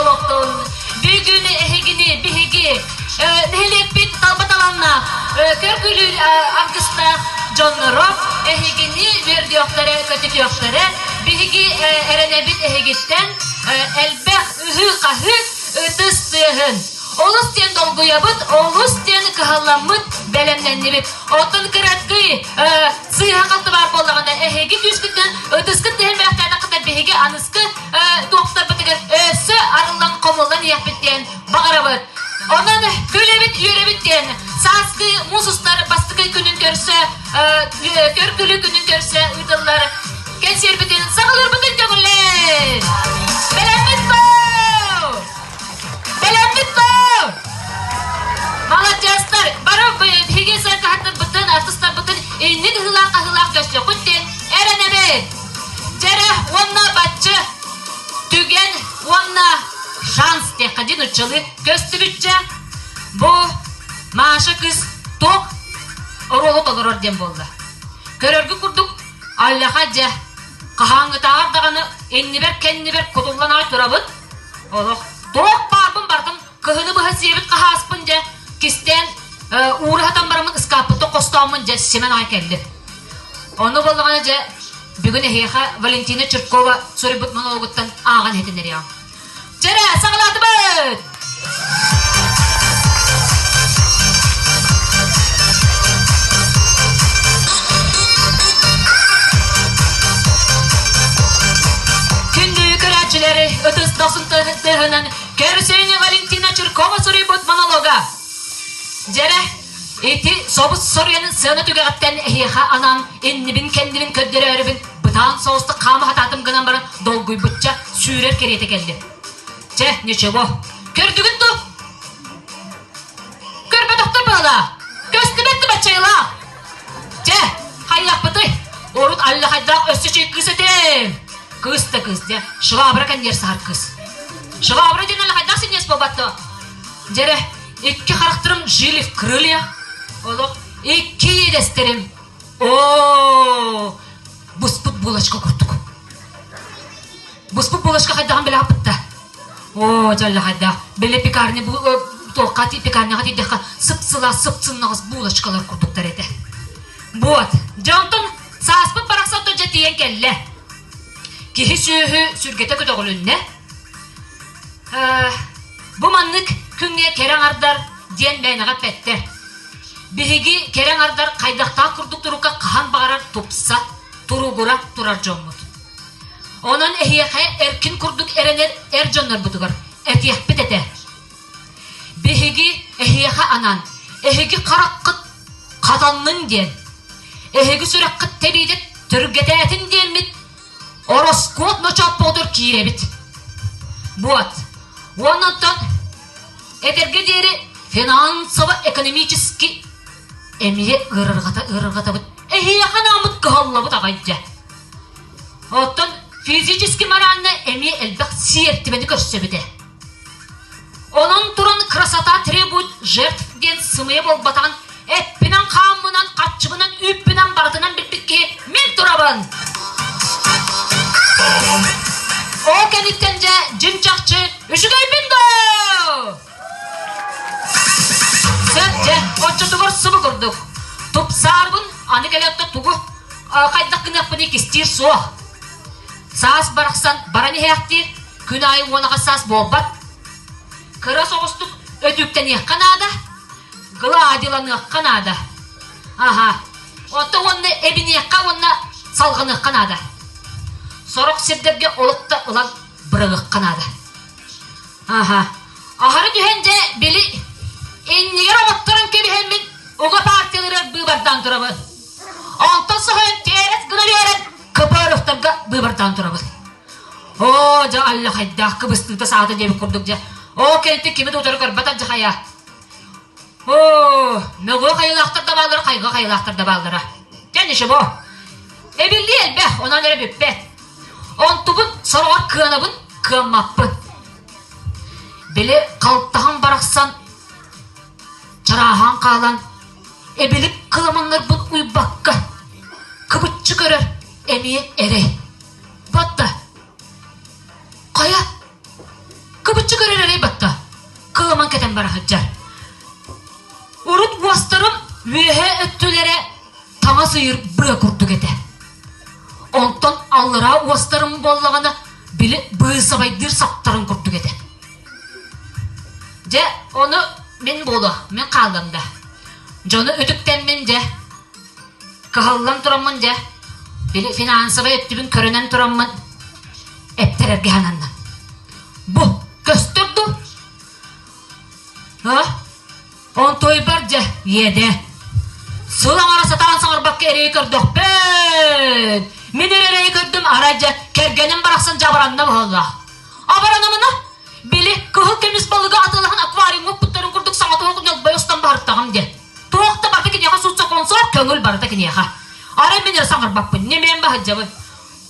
буолуохтун! Бүгүн эһигини биһиги нэһилиэкпит талба талааннаах, көр-күлүү аргыстаах дьонноро эһигини үөрдүөхтэрэ, көтүтүөхтэрэ. Биһиги эрэнэбит эһигиттэн элбэх ыһыы-хаһыы, ытыс тыаһын. Олус диэн долгуйабыт, олус диэн кыһалламмыт, бэлэмнэннибит. Оттон кыракый сыыһа-халты баар буоллаҕына, эһиги күүскүтүнэн ытыскыт түһэн бэлэхтээтэххитинэ биһиги аныскы туохтарбытыгар өссө арыллан хомуллан иһиэхпит диэн баҕарабыт. Онон күлэбит, үөрэбит диэн сааскы муус устар бастакы күнүн көрсө, көр-күлүү күнүн көрсө ыытыллар кэнсиэрбитин саҕалыырбытын көҥүллээн! Бэлэммит буо! Бэлэммит буо! Маладьыастар! Бары биһиги сыаркаһыттарбытын, артыстарбытын инник ыһыылаах-хаһыылаах көрсүөххүт диэн эрэнэбит! Дьэрэ уонна баччы түгэн уонна шанс диэххэ диэн нуччалыы көстүбүччэ бу Маша кыыс туох оруолу толорор диэн буолла. Көрөргү курдук аллаха дьэ хаһааҥҥытааҕар даҕаны иннибэр-кэннибэр кутуллан аҕай турабыт. Олох туох баарбын барытын кыһыны быһа сиэбит хаһааспын дьэ кистээн уура сатан бараммын ыскааппыттан хостооммун дьэ симэн аҕай кэллим. Ону буоллаҕына дьэ бүгүн эһиэхэ Валентина Чиркова суруйбут монологуттан ааҕан иһитиннэриэҕим. Чэрэ, саҕалаатыбыт! Күндү көрөөччүлэри ытыс дохсун тыаһынан көрсүнү Валентина Чиркова суруйбут монолога. Дьэрэ, ити собус соруйан сыана түгэҕиттэн эһиэхэ анаан иннибин-кэннибин көрдөрөөрүбүн бытаан соҕустук хаама сатаатым гынан баран долгуйбучча сүүрэр кэриэтэ кэллим. Чэ, ничего. Көрдүгүт дуо? Көрбөтөхтөр быһалаах. Көстүбэт да баччайылаах. Чэ, хайыахпытый? Урут аллахайдаах өссө чэй кыыс этим. Кыыс да кыыс дьэ, швабра кэнниэр саһар кыыс. Швабра диэн аллахайдаах синньиэс буолбатта. Дьэрэ, икки харахтарым жили в крыльях. Олох икки иэдэстэрим. Оо, буспут булочка курдук. Буспут булочка хайдаҕын билэҕит да? Оо, дьаллахайдаах. Били пекарня туохха пекарняҕа тиийдэххэ сып-сылаас, сып-сымнаҕас булочкалар курдуктар этэ. Вот. Дьэ онтон сааспыт барахсан дьэ тиийэн кэллэ. Киһи-сүөһү сүргэтэ көтөҕүлүннэ. Бу маннык күҥҥэ кэрэ аҥардар диэн мээнэҕэ эппэттэр. Биһиги кэрэ аҥардар хайдахтаах курдук турукка хаһан баҕарар тупса, туругура турар дьоммут. Онон эһиэхэ эркин курдук эрэнэр эр дьоннорбутугар этиэхпит этэ. Биһиги эһиэхэ анаан, эһиги хараххыт хатаннын диэн, эһиги сүрэххит тэбиитэ түргэтээтин диэммит Ороскуот ночооппоҕутугар киирэбит. Вот. Уонна онтон этэргэ диэри финансово-экономически эмиэ ыарырҕата ыарырҕатабыт. Эһиэхэ нааммыт кыһаллабыт аҕай дьэ. Оттон физически морально эмиэ элбэх сиэртибэни көрсөбүтэ. Онон туран красота требует жертв диэн сымыйа буолбатаҕын эппинэн-хааммынан, хаччыбынан, үүппүнэн барытынан билбит киһи мин турабын. Ол кэнниттэн дьэ дьиҥ чахчы үчүгэйбин доо! Сөп дьэ, оччотугар субу курдук. Тупсаарбын аны кэлэ тугу хайдах гыныахпыный кистиир суох. Саас барахсан баран иһээхтиир, күн аайы уонаҕа саас буолбат. Кыра соҕустук өтүүктэниэххэ наада, гладиланыахха наада. Аһа, онто уонна эбиниэххэ уонна салҕаныахха наада. Сорох сирдэргэ олох да ылан быраҕыахха наада. Аһа, аһары түһэн дьэ, били иннигэр оҥотторон кэбиһэммин уга партияларыгар быыбардаан турабын. Онтон соһуйан тиэрэс гына биэрэн КПРФтарга быыбардаан турабын. Оо, дьэ, аллахайдаах кыбыстыыта саата диэбит курдук дьэ. Оо, кэлти кими да утары көрбөт алдьахайа. Оо, мөҕүө хайылаахтар да бааллара, хайҕа хайылаахтар да бааллара. Дьэ, ничего. Эбиллии элбэх, онон эрэ бүппэт. Онтубун сороҕор кыанабын, кыаммаппын. Били халтаһан барахсан чарааһаан хаалан, эбилик кыламаннарбын уйбакка, кыбыччы көрөр эмиэ эрэй. Батта. Хайа? Кыбыччы. этэн бара сылдьар. Урут уостарым үөһэ өттүлэрэ таҥас ыйыр быа курдук этэ. Онтон аллараа уостарым буоллаҕына, били быысабайдыыр саптарын курдук этэ. Дьэ, ону мин буолуо, мин хааллым да. Дьону үтүктэммин дьэ, кыһаллан тураммын дьэ, били финансовай өттүбүн көрүнэн тураммын эптэрэргэ сананным. Бу көстөр дуу? А? Онтуйбар дьэ, иэдэ. Сыл аҥара сатаан саҥарбакка эрэйи көрдөхпүн. Мин эрэ эрэйи көрдүм, арай дьэ, кэргэним барахсан дьабаранна быһаллаах. Абаранымына, били кыһыл көмүс балыгы атыылаһан аквариумҥа укпуттарын курдук саҥа туох ньолбой устан баһыртаҕым диэн. Туох да барыта киниэхэ суут сокуон суох, көҥүл барыта киниэхэ. Арай мин эрэ саҥарбаппын, ньимиэн баһыдьабын.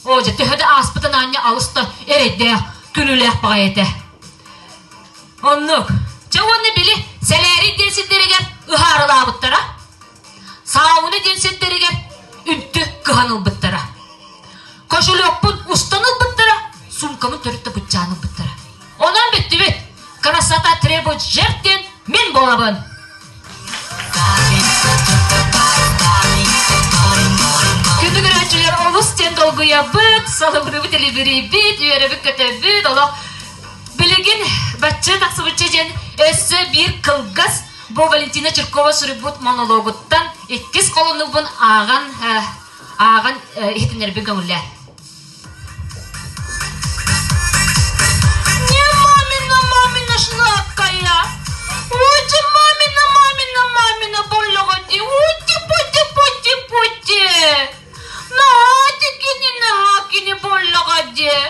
Оо, дьэ, төһө да ааспытын аанньа алыс да эрэйдээх, күлүүлээх баҕайы этэ. Оннук. Чэ уонна били Сэлээрий диэн сирдэригэр ыһаарылаабыттара. Сауна диэн сирдэригэр үнтү кыһан ылбыттара. Кошелекпун устан ылбыттара, суумкабын төрүт да быччаан ылбыттара. Онон бүттүбүт. Красота требует жертв диэн мин буолабын. Күндү көрөөччүлэр олус диэн долгуйабыт, салыбырыбыт, илибирийбит, үөрэбит-көтөбүт, олох Билигин бачча тахсыбычча диэн өссө биир кылгас бу Валентина Чиркова суруйбут монологуттан иккис холонугун ааҕан ааҕан иһитиннэрбин көҥүллээ. Не мамина, мамина сладкая. Ути мамина, мамина, мамина боллоҕо дии. Ути, пути, пути, пути. Наһаа кини, наһаа кини боллоҕо дии.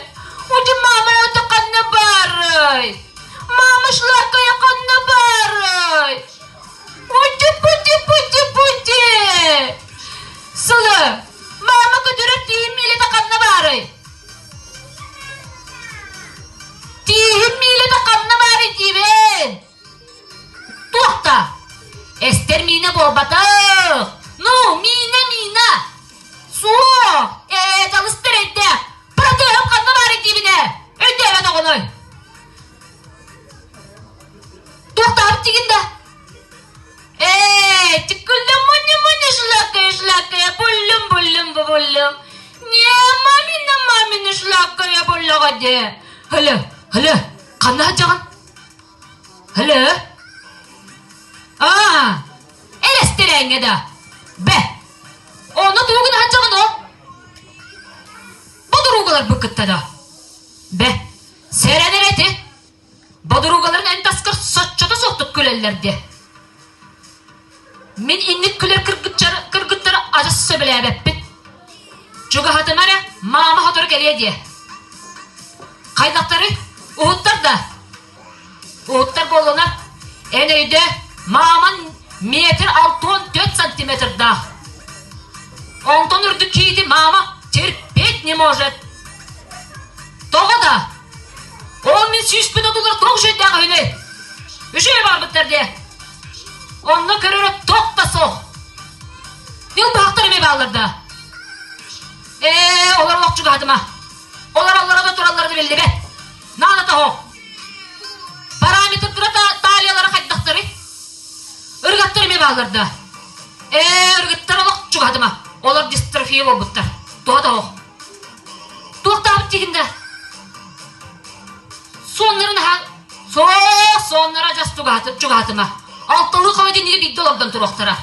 Ути мама ото ханна баарый? Мама сладкая ханна баарый? Ути, пути, пути, пути. Сылы, мама көтөрө тиим миилэтэ ханна баарый? Тииһим миилэтэ ханна баарый диибин? Туох да? Эстэр миинэ буолбатах. Ну, миинэ, миинэ. Суох! Ээ, дьалыстар эйдээх. Протеһым ханна баарый диибин ээ? Өйдөөбөт оҕоной. Туохтаабыт дигин да? Ээ, тиккүллүм муни-муни шлакая шлакая, буллум буллум буллум. Не, мамина мамина шлакая буллаҕа дии. Хөлө, хөлө, ханна сылдьаҕын? Хөлө? Аа, элэстэрээҥҥэ да. Бэ, онно тугу гына сылдьаҕын ол? Бодуругаларбын кытта да. Бэ, сэрэнэр эти. Бодуругаларын эн таскар соччото суохтук күлэллэр диэ. Мин инник күлэр кыргыттары адьас сөбүлээбэппин. Чугаһатыма эрэ, маама сотору кэлиэ диэ. Хайдахтары? Уһуттар да? Уһуттар буоллуна, эн өйдөө, мааман метр 64 сантиметрдаах. Онтон үрдүк киити маама терпеть не может. Тоҕо да? Ол мин сүүспүн отулар туох үчүгэйдээх үһүнүй? Үчүгэй барбыттар диэ. Онно көрөрө туох да суох. Ньылбаһахтар эмиэ бааллар да. Ээ, олор олох чугаһатыма. Олор аллара да тураллара да биллибэт. Наада тоһо. Параметрдара талиялара хайдахтарый? Ыргаттар эмиэ бааллар да. Ээ, ыргыттар олох чугаһатыма. Олор дистрофия буолбуттар. Туһа тоһо. Туохтаабыт диигин да? Суоннарын аһа суох суоннара адьас чугаһатыма. Алталыы холодильнига биирдэ олордон туруохтара.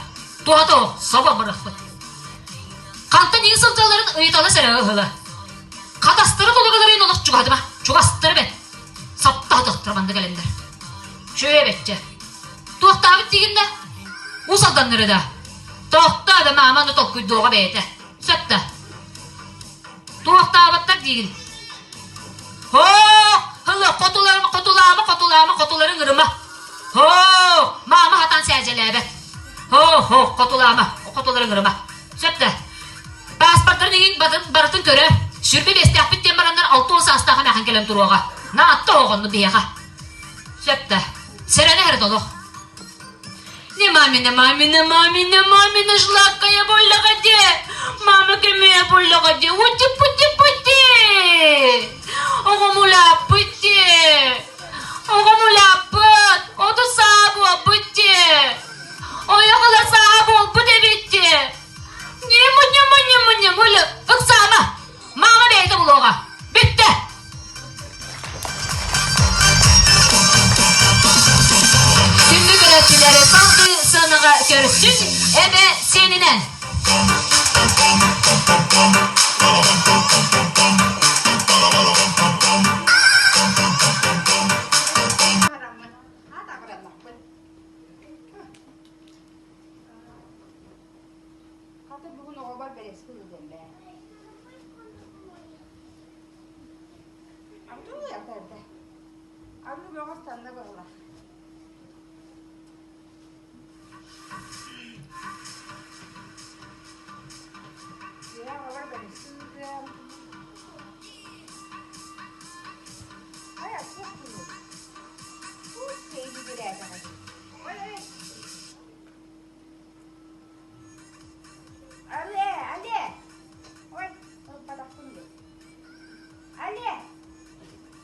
Туһата ол, собо бырахпыт. Хантан иһин сылдьалларын ыйыталас эрэ ыһыла. Хатастары толугаларын олох чугаһатыма. Чугастары бэт. Саптаһатахтара манна кэлэннэр. Чүө бэччэ. Туохтаабыт диигин да? Ус алданнары да. Тохтоо да маама ону толкуйдуоҕа бэйэтэ. Сөп да. Туохтаабаттар диигин. Һоо, һылы, хотуларым, хотулаама, хотулаама, хотуларыҥ ырыма. Һоо, маама хатан сээдьэлээбэт. Һоо, һоо, хотулаама, хотуларыҥ ырыма. Сөп да. Пааспардарын иһин барытын көрө. Сүрбэ биэстээхпит диэн бараннар 60 саастаах эмээхин кэлэн туруоҕа. Наатта оҕонну биһиэхэ. Сөп да. Сэрэнэ эрэ толох. Не мамина, мамина, мамина, мамина сладкая буоллаҕа дии. Мама көмүө буоллаҕа дии. Ути-пути-пути. Оҕом улааппыт дии. Оҕом улааппыт. Оту саа. Көрсүн эбэ сиэнинэн! Хата бүгүн оҕобор бэрэски ыытыам бээ. Абытыллыйа эрдэ. Арыы бөҕө ыстанна быһылах. Дьиэ оҕобор бэрэски ыытыам. Хайа, туох кыыһый? Туох тэйбигирээтэҕэй? Ой, ой! Але, але! Ой, ылбатахпын дуу. Але!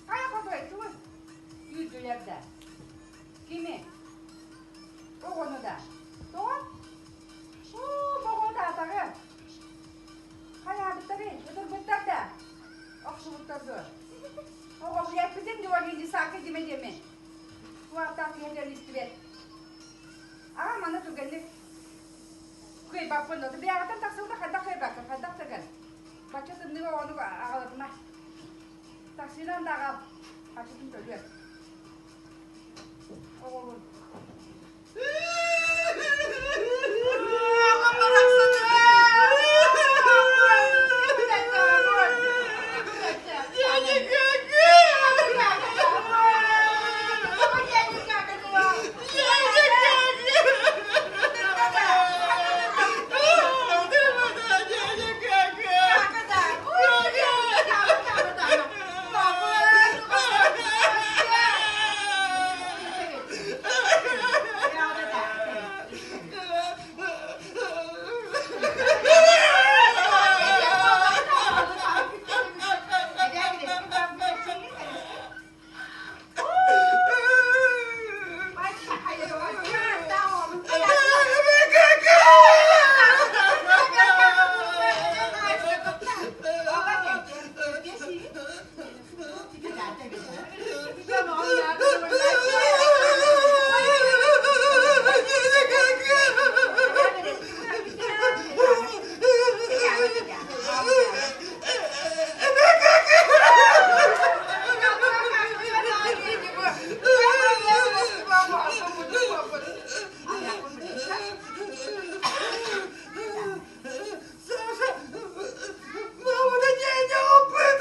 Хайа хотуой, тугуй? Үүрдүлэр да. Кими? Оҕону да. Тоҕо? Уу, боҕуотаатаҕы. Хайаабыттарый? Ытырбыттар да. Охсубуттар дуо? Оҕо билэппитин дуо диэн саакка димэ диэмин. Туаптаах киһи истибэт. Аҕам маны түргэнник кыайбаппын. Бэйэҕиттэн тахсыбыта хайдах кыайбаккын, хайдах да гын. Бачча тымныыга оҕону аҕалатыма. Таксинан да аҕал. Харчытын төлүө. Оҕолун. Аҕам барахсан! Саша, мама да не опыт!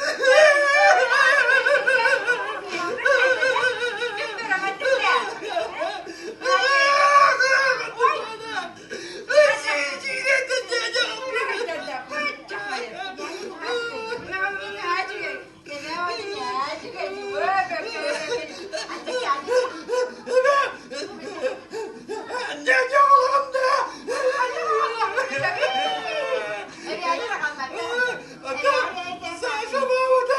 Саша мамата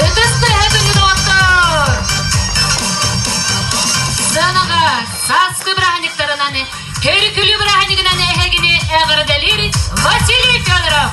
Ытыс тыаһа күндү доҕоттор! Сыанаҕа сааскы бырааһынньыктарынан, көрү-күлүү бырааһынньыгынан эһигини эҕэрдэлиир Василий Федоров!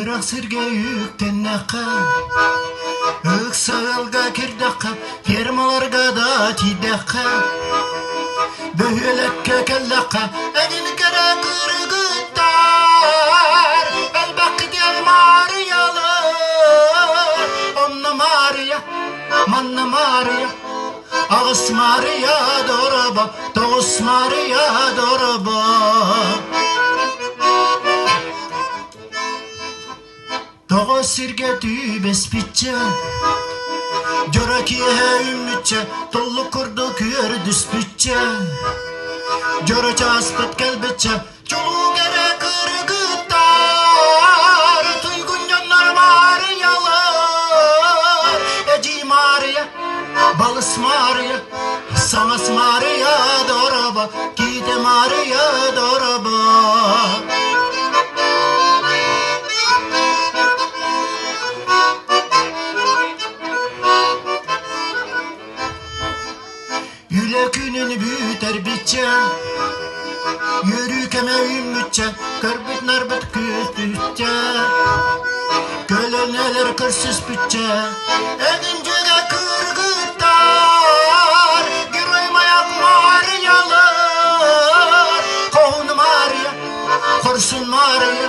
Ыраах сиргэ үктэннэххэ. Ыксалга киирдэххэ, фермаларга да тиийдэххэ, бөһүөлэккэ кэллэххэ, эҥин кэрэ кыргыттар, элбэххитин Маарыйалар, онно Маарыйа, манна Маарыйа, аҕыс Маарыйа дороба, тоҕус Маарыйа дороба. Тоҕо сиргэ түбэспиччэ, дьоро киэһэ үүммүччэ, туллук курдук үөрдүспүччэ, дьоро чааспыт кэлбиччэ, чулуу кэрэ кыргыттар, туйгун дьоннор Маарыйалар, эдьиий Маарыйа, балыс Маарыйа, саҥас Маарыйа дороба, киитэ Маарыйа дороба. Үлэ күнүн бүтэрбиччэ, үөрүү кэмэ үүммүччэ, көрбүт-нарбыт күөспүччэ, көлөнөлөр көрсүспүччэ, эдин дьүгэ кыргыттар, герой маяк Марьялар, хоһун Марья, хорсун Марья,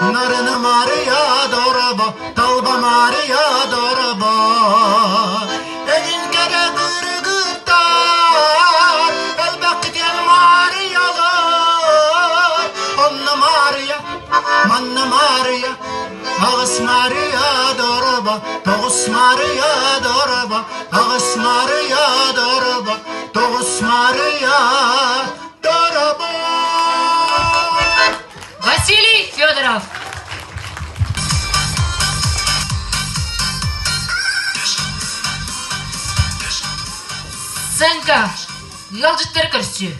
Нарына Мария дороба, талба Мария дороба. Эдин кэрэ кыргыттар, элбэххитин Марьялар. Онно Мария, манна Мария, аҕыс Мария дороба, тоҕус Мария дороба, аҕыс Мария дороба, тоҕус Мария дороба. Василий Федоров. Сценка. Ыалдьыттары көрсүү.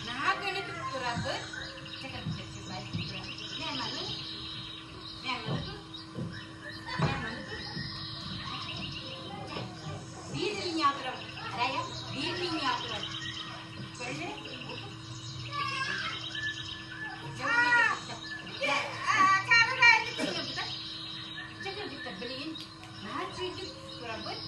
Наһаа көнөтүк турабыт. Биир линия турар. Рая, биир линия турар. Көрүлэ. Билигин наһаа үчүгэйдик турабыт.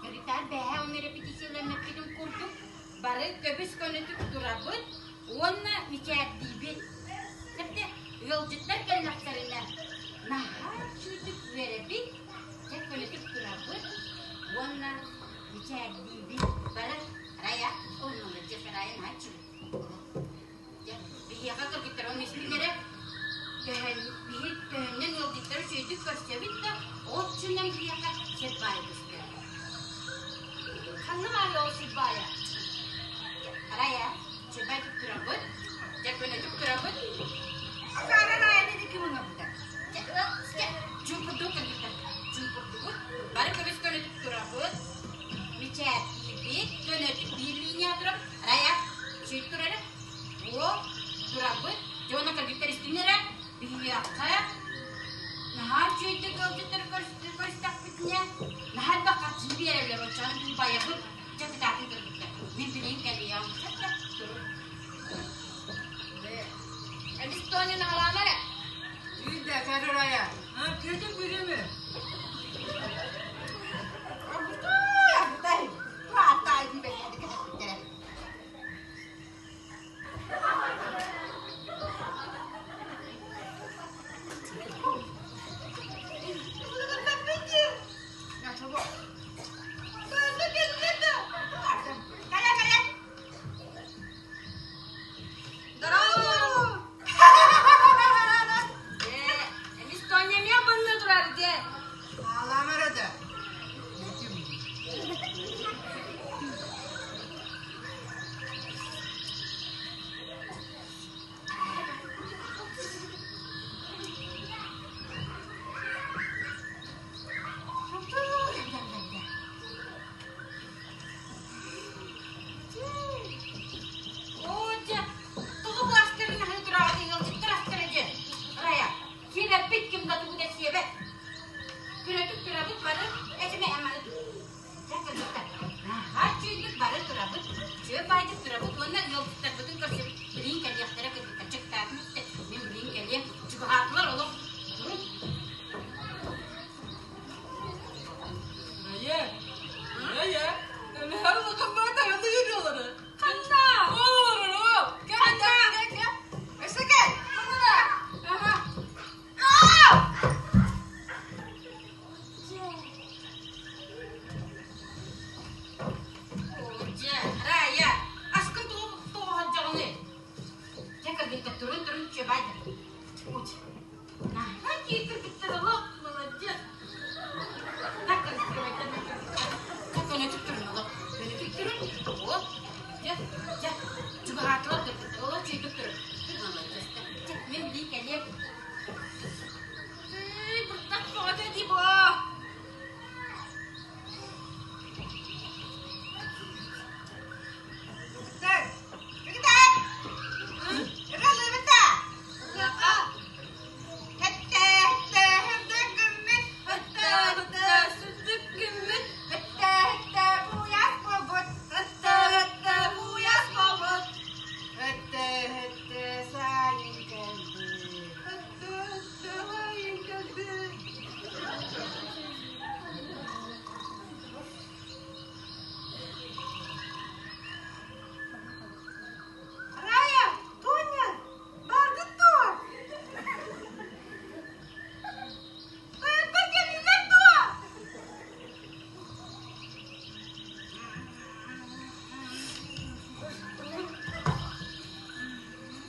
Капитан бэһэ он репетицияланнаппытын курдук бары көбүс көнөтүк турабыт уонна мичээрдиибит. Тіпті ыалдьыттар кэллэхтэринэ наһаа үчүгэйдик үөрэбит, дьэ көнөтүк турабыт уонна мичээрдиибит. Бары Рая, ой, молодец, Рая наһаа үчүгэй. Дьэ, биһиэхэ кыргыттар он истиҥ эрэ төһөн биһи төһөннөн ыалдьыттары үчүгэйдик көрсөбүт да, оччонон биһиэхэ сир баайа көстөр. Ханна баайа ол сир баайа? Арай ээ, сир баай туттурабыт, дьэ көнөтүк турабыт. Акаара Раяны да ким оҥорбута? Дьэ, дьэ, чуумпурдук кыргыттар, чуумпурдубут, бары көбүс көнөтүк турабыт, мичээрдиибит, көнөтүк биир линия турабыт. Рая, үчүгэй турара. О, турабыт. Дьэ уонна кыргыттар истиҥнэрэ биһиэхэ наһаа үчүгэйдик ыалдьыттары көрүстэхпитинэ наһаа элбэх харчыны биэрэллэр оччоҕуна биһи байабыт. Дьэ кытаатын кыргыттар. Мин билигин кэлиэҕим. Турун. Эбистонин аҕалаама эрэ. Үйдэ, Карарая. Көтүм бүрүмү. Абытай, абытай, бэйэдик Открывай. Уть. Какие кыргыттар олох, молодец. Так, открывай, так, көнө түктүрүн олох. Көнө түктүрүн. О, дьэ, дьэ, чугаһаатылар кыргыттар, олох чүй түктүрүн. Молодец. Мен билии кэлиэм. Эй, быртах бөҕөтө дии бу. Рая, Тоня, бааргыт дуо? Тойоттор кэллилэр дуо?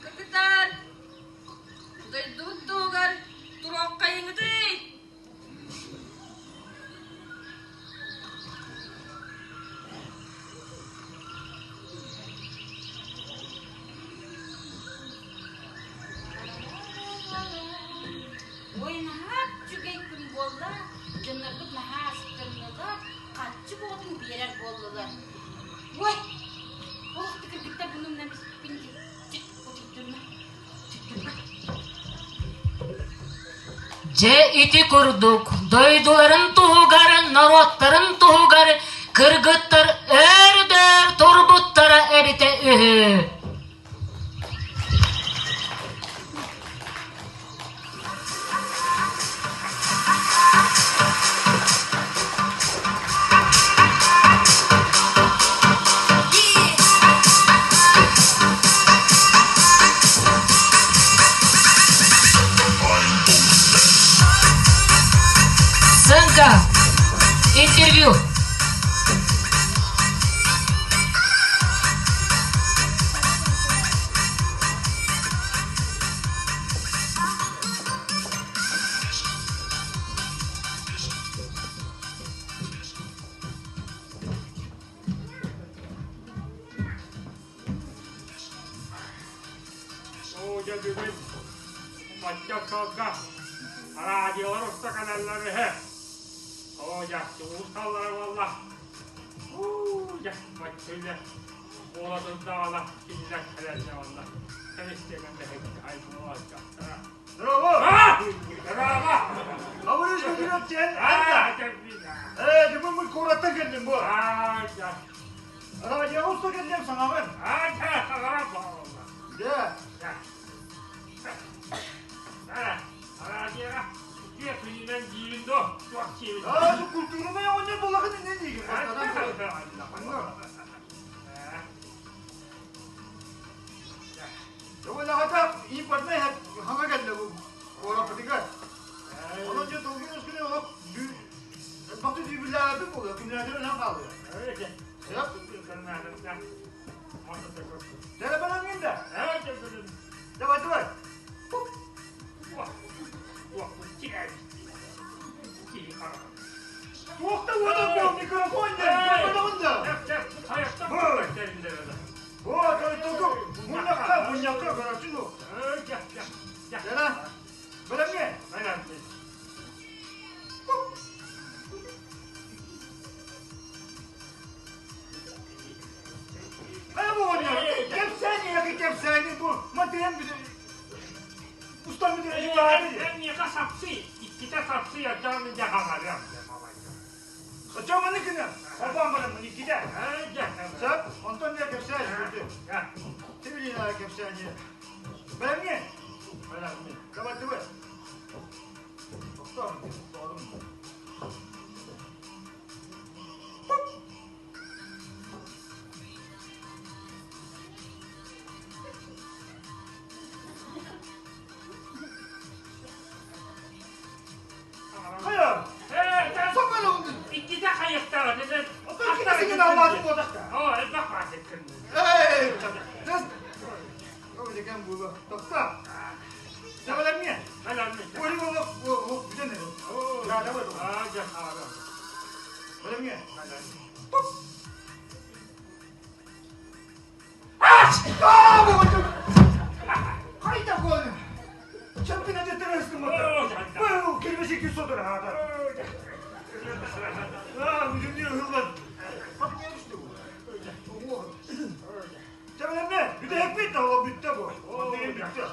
Кыргыттар, дойдубут туһугар туруоххайыҥытый! Ой, наһаа үчүгэй күн буолла, дьоннорбут наһаа астыннылар, харчы буотун биэрэр буоллулар. Ой, олох да кыргыттар муннумна испиппин дии. Чэ, утуйдунна, утуйдунна. Дьэ ити курдук дойдуларын туһугар, норуоттарын туһугар кыргыттар өөр-дөр турбуттара эбитэ үһү. Сценка. Интервью. Оо, дьэ бүгүн бачча радиолар уста каналлар үһү. Оо, дьэ, уусталлара буолла. Уу, дьэ, бачча буола турдаҕына кинилэр кэлэллэр онно. Кэмистиэнэн дэһэкки айбуолаччахтара. Здорово! Здорово! Абырыш көтүрөт сен Ээ, бүгүн мы куораттан кэллим бу. Радиоҕа уста кэллим саҥаҕын. Дьэ. Радиоҕа үтүө күнүнэн диибин дуо? Туох диибин? Аа, культурнай оҕонньор буоллахын иннин диигин. Дьэ, импортнай хаҥа кэллэ бу куораппытыгар. Онон дьэ долгуй өскүнэ олох бахты дүүбүллээбит буолуо, күннээтин өлөн хаалыа. Телефонун да? Давай, давай. Туохта уота микрофон диэн, да. Вот, только мунньахха, мунньахха, короче, ну. Жана, бөлөмҥө? Хайа бу оҕонньор, кэпсээни, кэпсээни, бу матыйан устан бүтүрэ Миэхэ сапсый, иккитэ сапсый, ачаан дьэ хаҥарыам. Оччоҕо маннык гына, холбоон бараммын иккитэ. Сөп, онтон дьэ кэпсээ сүрдү. Ты билин кэпсээни. Бэлэмҥэ? Бэлэмҥэ. Давай, давай. Тохтоо, тоҕодум. Хайа? Иккитэ хайыктаҕа Иккитэ алмаатын буолтахта. Оо, элбэх баатыккын. Эй, Тас. Ол декем була. Тохта. Холбаатабыт. Аа, дьэ, хаара. Бэлэмҥэ. Хайда буолу? Чөппүнэ дьэттерестим Бу келбесе күс отыр хаата. Аа, үдүмнү ыһыллан. Бak ne düştü bu? Чэбэлэмнэ, бүтэһикпит ол бүттэ бу. Ол бүттэ.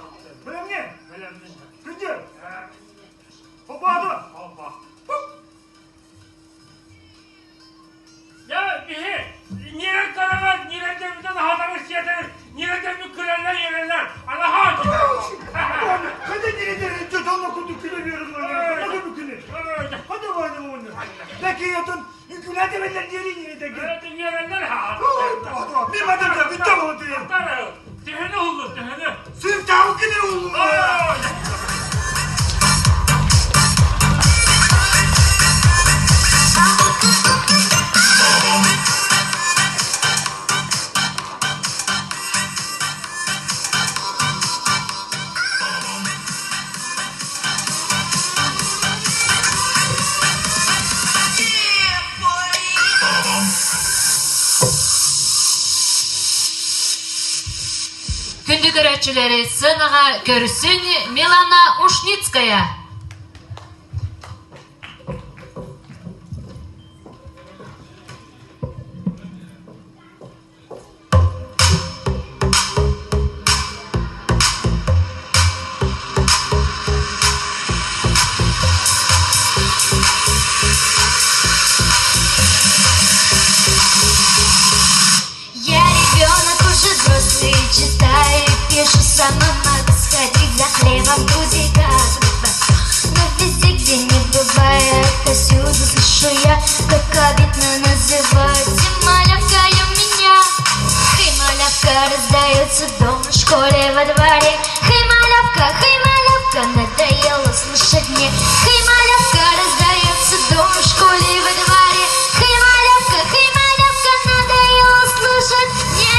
Бэлэмҥэ? Бэлэммин. Күндү. Хопаады. Хопа. Ya bihi ньирэй караҕар ньирэйдэрбитин аһатары сиэтэри ньирэйдэрбит күлэллэр үөрэллэр ана хаачы Hadi ньирэйдэрин дьонно курдук күлэбиэрин Hadi күлэ. Hadi бааны уонна. Ләки ятын үкүлэти бэллэр диэри ньирэйдэргэ. үөрэллэр Ми бадырда бүтте болду. Төһөнү уллу төһөнү Сыр тау кини уллу. Күндү көрөөччүлэри сценаҕа көрсүн Милана Ушницкая. Я ребенок уже взрослый, читаю, пишу сама, могу сходить за хлебом, друзей как Но везде, где не бывает, отсюда слышу я, как обидно называют И малявка меня. Хей, малявка, раздается дома, в школе, во дворе. Хей, малявка, хей, малявка, надоело слушать мне. Хей, малявка, раздается дома, в школе, во дворе. Хей, малявка, хей, малявка, надоело слушать мне.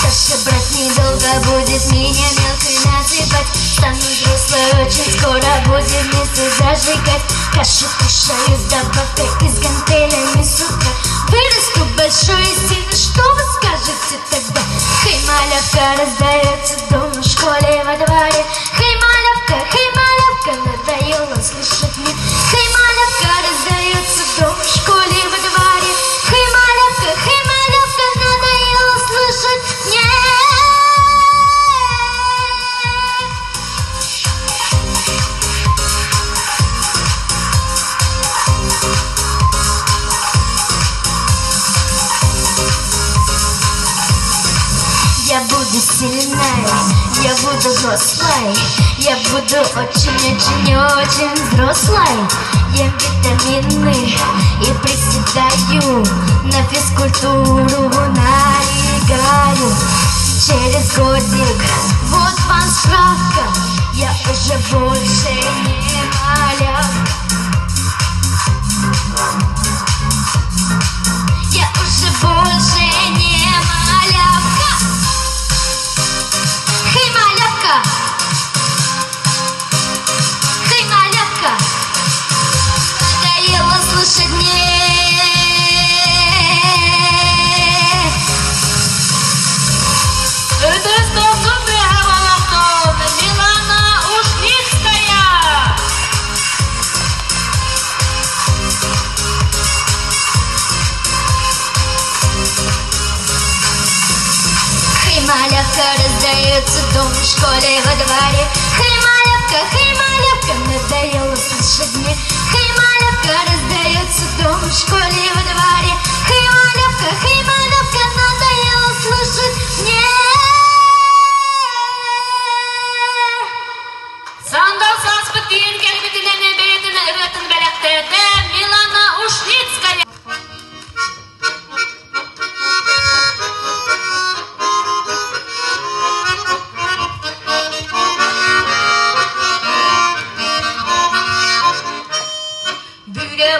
Старший брат недолго будет меня мелкой называть Стану взрослой очень скоро, будем вместе зажигать Кашу кушаю с добавкой и с гантелями с утра Вырасту большой и сильный, что вы скажете тогда? Хей, малявка, раздается дома, в школе, во дворе Хей, малявка, хей, малявка, надоело слышать мне Хей, малявка, раздается дома, в школе, во дворе Хей, малявка, хей, малявка, надоело слышать мне Я буду сильной, я буду взрослой, я буду очень-очень-очень взрослой. Ем витамины и приседаю, на физкультуру налегаю. Через годик, вот вам справка, я уже больше не малявка. Я уже больше не малявка. Хей, малявка! Хей, малявка! Надоело слушать мне. Өтөс дохсун тыаһа олохтон Милана Ушницкая. Хей, малявка, раздается дом в школе во дворе. Хей, малявка, хей, малявка, надоело слышать мне. Хей, малявка, раздается дом в школе во дворе. Хей, малявка, хей, малявка, надоело слышать мне. Сандал сааспыт диэн кэлбитинэн бэйэтин ырыатын бэлэхтээтэ Милана Ушницкая. Бүрэ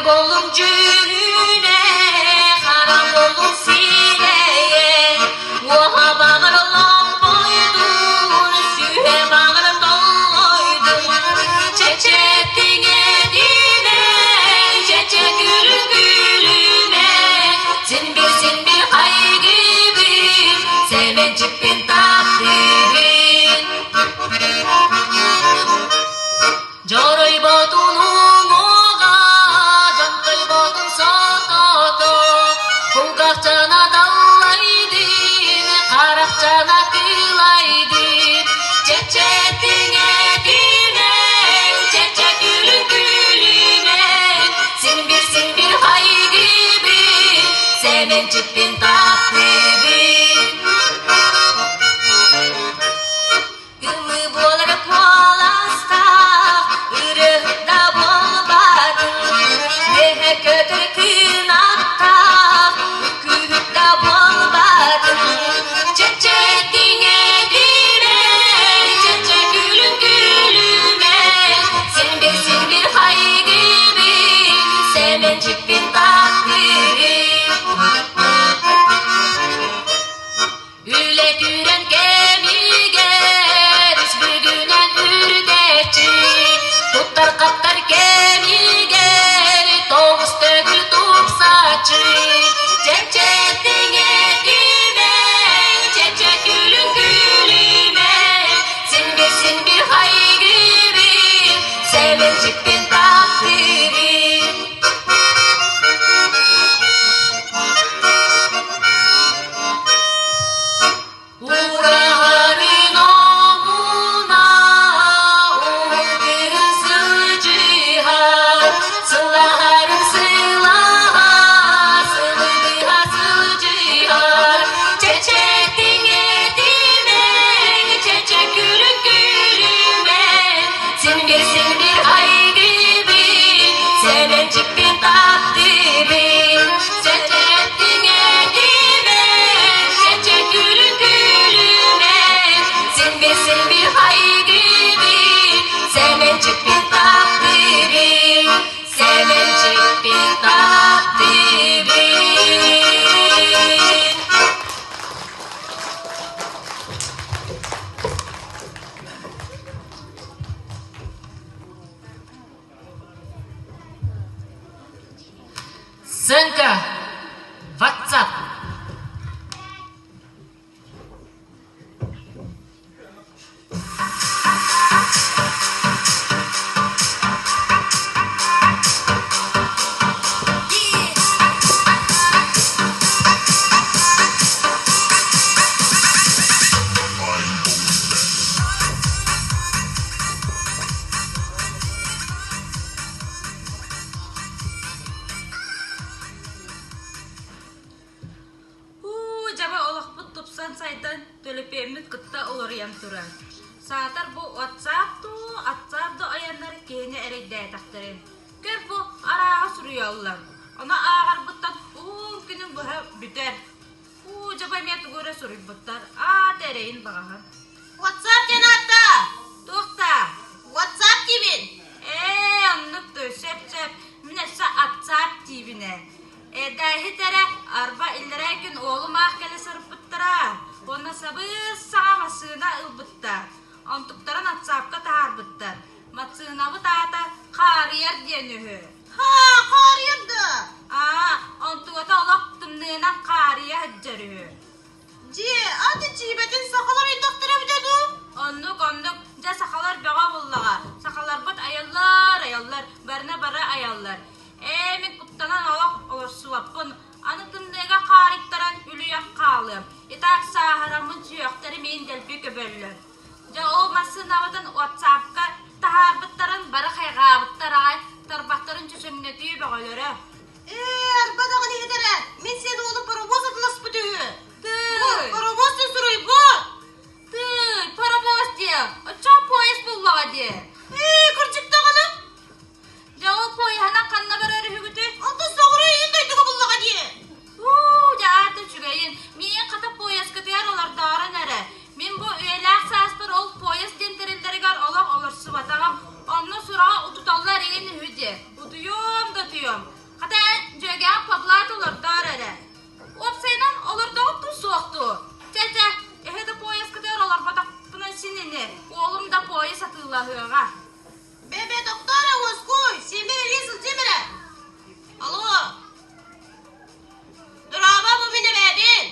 дьүһүнэ, хара уолун сирэйэ, уоһа баҕар лоппойдун, сүһэ баҕар толлойдун, чэчэтиҥэ диимэ, чэчэ күлү-күлүмэ, син бир син бир хайгыыбын, сэмэнчикпин таптыыбын. Дьоройботун уҥуоҕа, дьонтойботун сотото, кулгаахчана даллайдын, харахчана кылайдын, чэчэтиҥэ тимэн, чэчэ күлүн күлүмэн, син бир син бир хайгыыбын, сэмэнчикпин таптыыбын. Ымыы буолар куоластаах, ырыаһыт да буолбатын, үөһэ көтөр кынаттаах, үкүүһүт да буолбатын. Чэчэтиҥэ диимэн, чэчэ күлүн күлүмэн, син-бир син-бир хайгыыбын, сэмэнчикпин таптыыбын. Үлэ күүрэн кэмигэр үс бүгүнэн үрдээччи, туттар-хаптар кэмигэр тоҕус төгүл тупсааччы. Чэпчэтиҥэ түмэн, чэпчэ күлүн күлүмэн, син-бир син-бир хайгыыбын, сэмэнчикпин таптыыбын. Ураһарын омуна уһун күһүн сылдьыһар, сылаһарын сылаһа, сылдьыһа сылдьыһар. Чэчэтиҥэ тимэҥ, чэчэ күлүн күлүмэн, син-бир син-бир хайгыыбын, сэмэнчикпин таптыыбын. Чэчэтиҥэ тимэҥ, чэчэ күлүн күлүмэн, син-бир син-бир хайгыыбын, сэмэнчикпин таптыыбын, сэмэнчикпин таптыыбын. Сценка! WhatsApp! Уу, дьаба олохпут тупсан сайдан, төлөпүөммүт кытта уларыйан турар. Саатар бу WhatsApp дуу, WhatsApp да айаннар киһини эрэйдээтэхтэрин. Көр бу арааһы суруйаллар. Ону ааҕарбыттан уһун күнүм быһа бүтэр. Уу, дьаба эмиэ тугу эрэ суруйбуттар. Аата эрэйин баҕаһын. WhatsApp диэн аатта! Туох да? WhatsApp диибин! Ээ, оннук дуу, сөп-сөп. Мин өссө WhatsApp диибин ээ. Эдээһит эрэ, арба иллэрээ күн уолум аах кэлэ сырыппыттара. Уонна сабыс-саҥа массыына ылбыттар. Онтуктарын WhatsApp-ка таһаарбыттар. Массыынабыт аата Хаарыйар диэн үһү. Ха, хаарыйар да? Аа, онтугата олох тымныынан хаарыйа сылдьар үһү. Дьиэ, аты дьиибэтин сахалар өйдөхтөрө эбитэ дуу? Оннук, оннук. Дьэ, сахалар бөҕө буллаҕа. Сахаларбыт айаллар, айаллар, барына бары айаллар. Ээ, мин куттанан олох олорсубаппын. Аны тымныыга хаарыйтаран үлүйэн хаалыам. Итак, сааһыраммын сүһүөхтэрим иин дэлби көбөллөр. Дьэ, ол массыынабытын WhatsApp-ка таһаарбыттарын бары хайҕаабыттар аҕай, тарбахтарын чөчөҥнөтүү бөҕөлөрө. Ээ, арба даҕаны иһитэрэ, мин сиэн уолум паровоз атыласпыт үһү. Тыый! Паровоз диэн суруйбут! Тыый, паровоз диэ, оччоҕо поезд буллаҕа диэ. Ээ, кырдьык даҕаны. Дьэ, ол поеһынан ханна барар үһүгүтүй? Онтон соҕуруу иһин дойдуга буллаҕа диэ. Уу, дьэ, аата үчүгэйин. Миигин хата поездкытыгар олордоорун эрэ. Мин бу үйэлээх сааспар ол поезд диэн тэриллэригэр олох олорсубатаҕым. Онно сураҕа утуталлар игин үһү диэ. Утуйуом да утуйуом. Хата Уолум да поезд атыылаһыаҕа. Бэбэ, доктора уоскуй, сиэмэр эрийэ сылдьыам эрэ. Алло. Дорообо, бу мин эбээбин.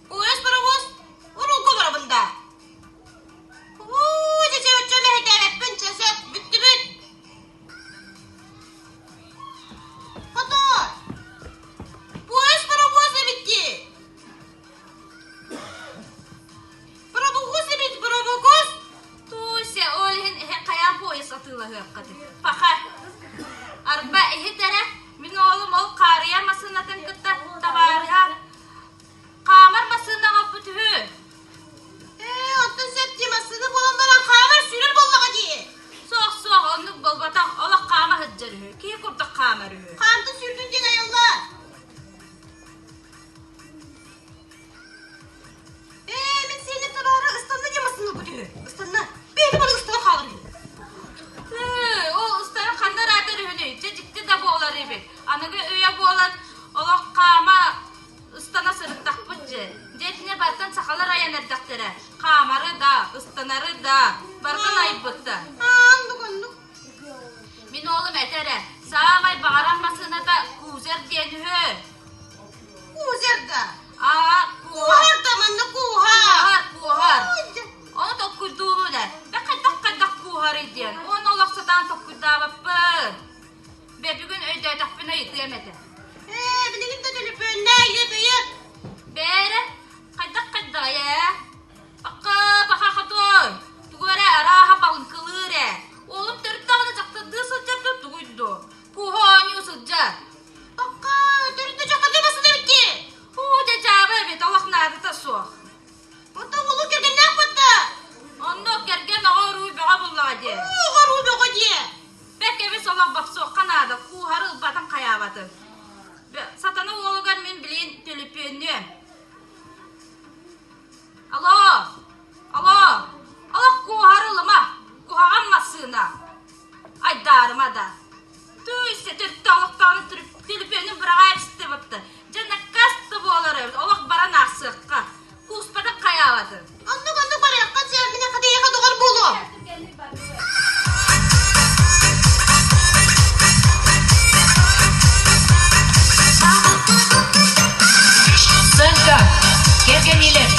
Поезд паровоз уруулга олоробун да. Уу, дьэ, оччо мэһэйдээбэппин, чэ, сөп, бүттүбүт. Хотоор, поезд паровоз эбит дии. Паровоз эбит, паровоз. Туся, ол иһин эһэ хайаан поезд атыылаһыаххыт. Паха. Арба иһит эрэ, мин оҕолум ол хаарыйа массыынатын кытта табаарыһа хаамар массыына оҥорбут үһү. Ээ, оттон сөп дии массыына буолан баран хаамар сүүрэр буоллаҕа дии. Суох, суох, оннук буолбатах, олох хаама сылдьар үһү, киһи курдук хаамар үһү. Хаамтын сүүрдүн диэн айылла. Ээ, мин сиэним табаара ыстанна диэн массыына ылбыт үһү. Ыстанна. Бэйэтэ бары ыстана хаалар үһү. Тыы, ол ыстара ханна ыраатар үһүнүй? Дьэ дьикти да буолар эбит. Аныгы үйэ буолан олох хаама ыстана сырыттахпыт дьэ. Дьэ итини бартан сахалар айан эрдэхтэрэ. Хаамары да, ыстанары да, барытын айбыттар. Оннук, оннук. Мин уолум этэ эрэ, саамай баҕарар массыыната кузер диэн үһү. Кузер да? Аа, Куоһар да манна куоһар. Куоһар, куоһар. Ону толкуйдуубун ээ. Бэ хайдах-хайдах куоһарый диэн. Уонна олох сатаан толкуйдаабаппын. Бэ бүгүн өйдөөтөхпүнэ ыйытыам этэ. Ээ, билигин да төлөпүөннээ, ийэ-бэйэ. Бээрэ, хайдах-хайдаҕай ээ? Бакка, баха хотуой. Тугу эрэ арааһа балыҥкылыыр ээ. Уолум төрүт даҕаны дьахтардыы сылдьар дуу тугуй дуу? Кууһа оонньуу сылдьар. Бакка, төрүт да дьахтардыы басын эбит дии. Уу, дьэ дьаабы эбит, олох наадата суох. Оттон улуу кэргэннээх батта. Онно кэргэн оҕо-уруу бөҕө буллаҕа дии. Оҕо-уруу бөҕө дии. Бэрт кэбис олох бохсуохха наада, кууһары ылбатын хайаабатын. Сатана уолугар мин билин төлөпүөннүөм. Алло, алло, олох кууһары ылыма, куһаҕан массыына. Айдаарыма да. Түйсэ төрүттэ олохтоону төлөпүөнүн быраҕа эбистэ бапта. Дьэ накаас да буолар эбит, олох баран аахсыахха. Кууспатын хайаабатын. Оннук оннук барыахха сөп, мин хатыйыха доҕор буолуо. Сценка кэргэниилэр.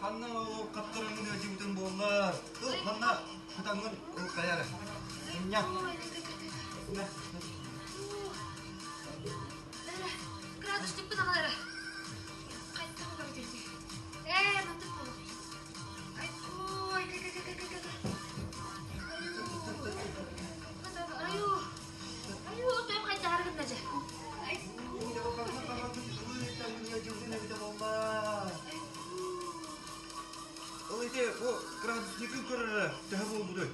Ханна ол хаптарыҥын ыадьыбытын буоллар. Ыл, манна хатаҥҥын ыл хайа Иння. Градусникпын аҕалара. Хайдах олорор Ээ, мантык буолуо. Ай, ой, Айуу, айуу, төм хайдаһар гынна дьэ. Ай, Ол ити бу градусникын көрөрө төһө буолбутуй?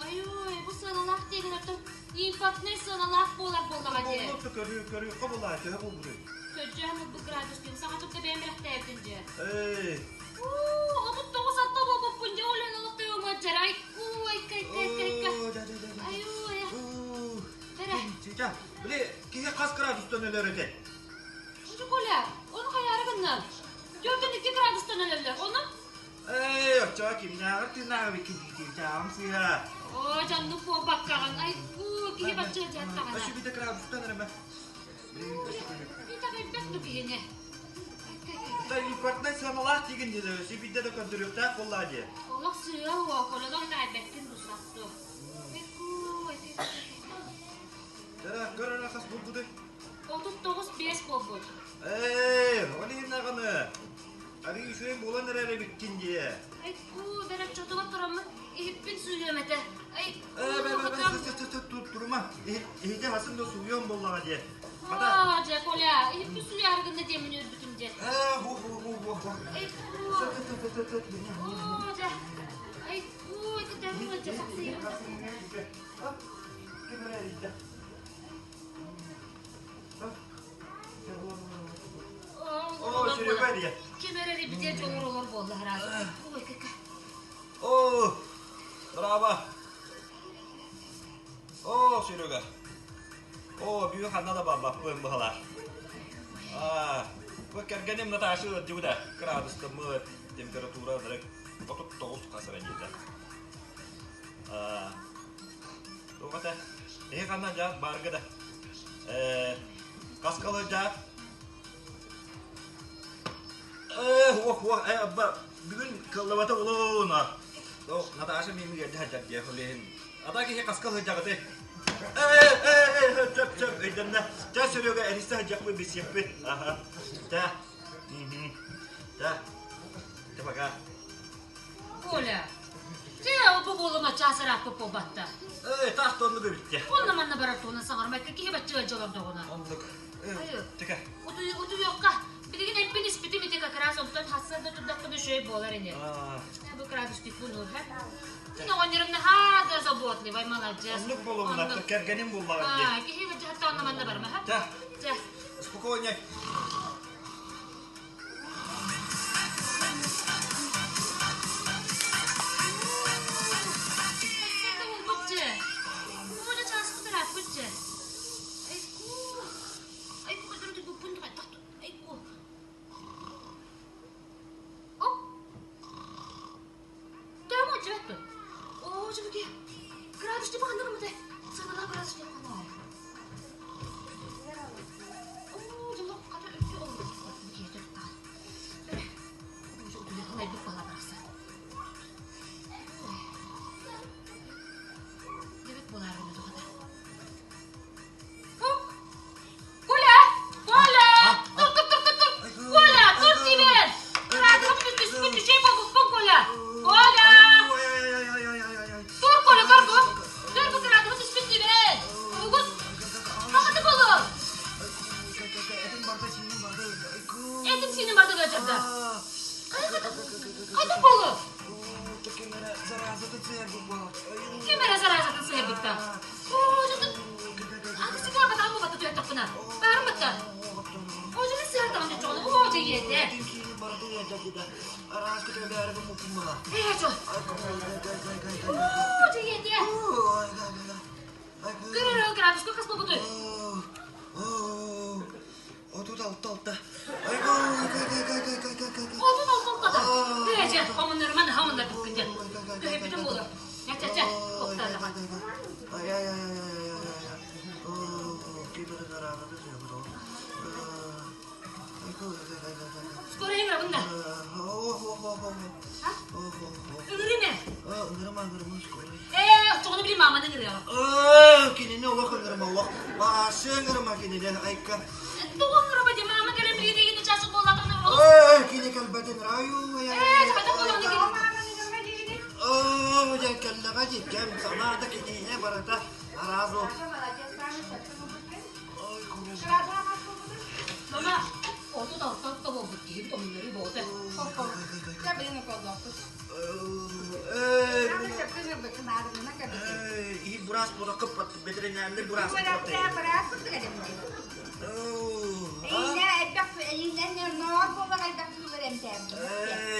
Айуу, бу сыаналаах диэгин оттон импортнай сыаналаах буолар буоллаҕа дии. Буолуо көрүү көрүүххэ буоллаа төһө буолбутуй? Көрдьөөн ылбыт градусник саҥа турда бэйэм бэлэхтээбитин дьэ. Эй. Уу, 39 алта буолбуппун дьэ ол олох тойомуот дьарай. Уу, айка, айка, айка, айка. Айуу, айа. Эрэ. Чича, били киһи хас градустан өлөр этэ? Коля, ону хайаары гынна? 42 градустан өлөллөр, ону? Эй, оччоҕо кимнээҕэр тыынааҕы биккин тиитиирдээҕим сыыһа. Оо, дьоннук буолбаккаҕын, айгуу, киһи бачча дьаттаҕына. Өссө биирдэ градустан эрэмэ. Итэҕэйбэт да киһини. Да импортнай сыаналаах диигин дии, өссө биирдэ да көрдөрүөхтээх буоллаа дии. Олох сыыһа уо, Колялах итэҕэйбэккин бусахту. Дара, көр эрэ хас буолбутуй? 39 биэс буолбут. Ээ, ол иһин даҕаны. Арыы үчүгэй буолан эрэр эбиккин дии. Айкуу, бэрэ чотуга тураммыт иһиппин сууйуом этэ. Ээ, бэ, бэ, бэ, турума. Иһити хасын да сууйуом буоллаҕа дии. Хата. Дьэ, Коля, иһиппин сууйаары гынна диэммин үөрбүтүм дьэ. Ээ, ху ху ху ху ху. Айкуу. Оо, дьэ. Айкуу, ити. Ким эрэ эрийдэ. О, Серега эрийэ. Ким эрэ эрийбитэ дьолор олор буолла араас. Ой, кака. О, браво. О, Серега. О, бүгүн ханна да барбаппын быһалаах. Аа, бу кэргэним Наташа ыалдьыбыта. Кыраадыстаммыт, температура 39 хас эрэ диэтэ. Аа, туох этэ? Эһи ханна дьаат баарга да? Ээ, хаскалы дьаат? Ээ, уох, уох, ээ, абба, бүгүн кыллабата улуuna. О, Наташа миимин эрдэ сылдьар диэ, ол иһин. Ата киһи хаска сылдьаҕытый? Ээ, ээ, ээ, чөп, чөп, өйдөннө. Чэ, Серега, эристэ сылдьыахпыт, билсиэхпит. Аха. Тэ. Мгм. Тэ. Тэ пока. Коля, дьэ, бу буолума чаас ырааппыт буолбатта. Ээ, таах да оннук эбит дии. Онно манна барар туһунан саҥармакка киһи бачча дьолордоҕуна. Оннук. Айы. Тика. Утуйуохха. Билигин эмпин испитим ити как раз онтон хассыарда турдахпына үчүгэй буолар ини. Бу кыраадыстык бу һэ. Мин оҕонньорум наһаа да заботливай, молодец. Оннук буолуҥна, кэргэним буллаҕын дии. Киһи дьахта онно манна барма, һэ? Да. Чэ. Спокойней. Коля! Коля! Тур, тур, тур, тур, тур! Коля, тур диибин! Кыраадыһым түспүт үчүгэй буолбуппун, Коля! Коля! Тур, Коля, көр бу! Көр бу кыраадыһым түспүт диибин! Угус! Хахаты болу! Этим сииним барда ыалдьарда. Хайдах болу? Ким эрэ заразатын сыһыарбытта. 36 алта. Скоро ыҥырабын да? Ыҥырыым ээ. Ыҥырыма, ыҥырыма, скоро. Ээ, оччоҕуна били мааманы ыҥырыаҕа. Кинини олох ыҥырыма, олох. Баасы ыҥырыма кинини, айка. Тугу ыҥырыма дии, маама кэлэн билигин часы буоллатына олус. Ээ, кини кэлбэтин, раю, Ээ, хайдах буолуону кини. Оо, дьэ кэллэҕэ дии, кэм санаа да киниэхэ барыта араас ол. Мама, 36 буолбут киһибит омуннары боҕото. Иһи бураас буола кыппат, бэтэринээрли бураас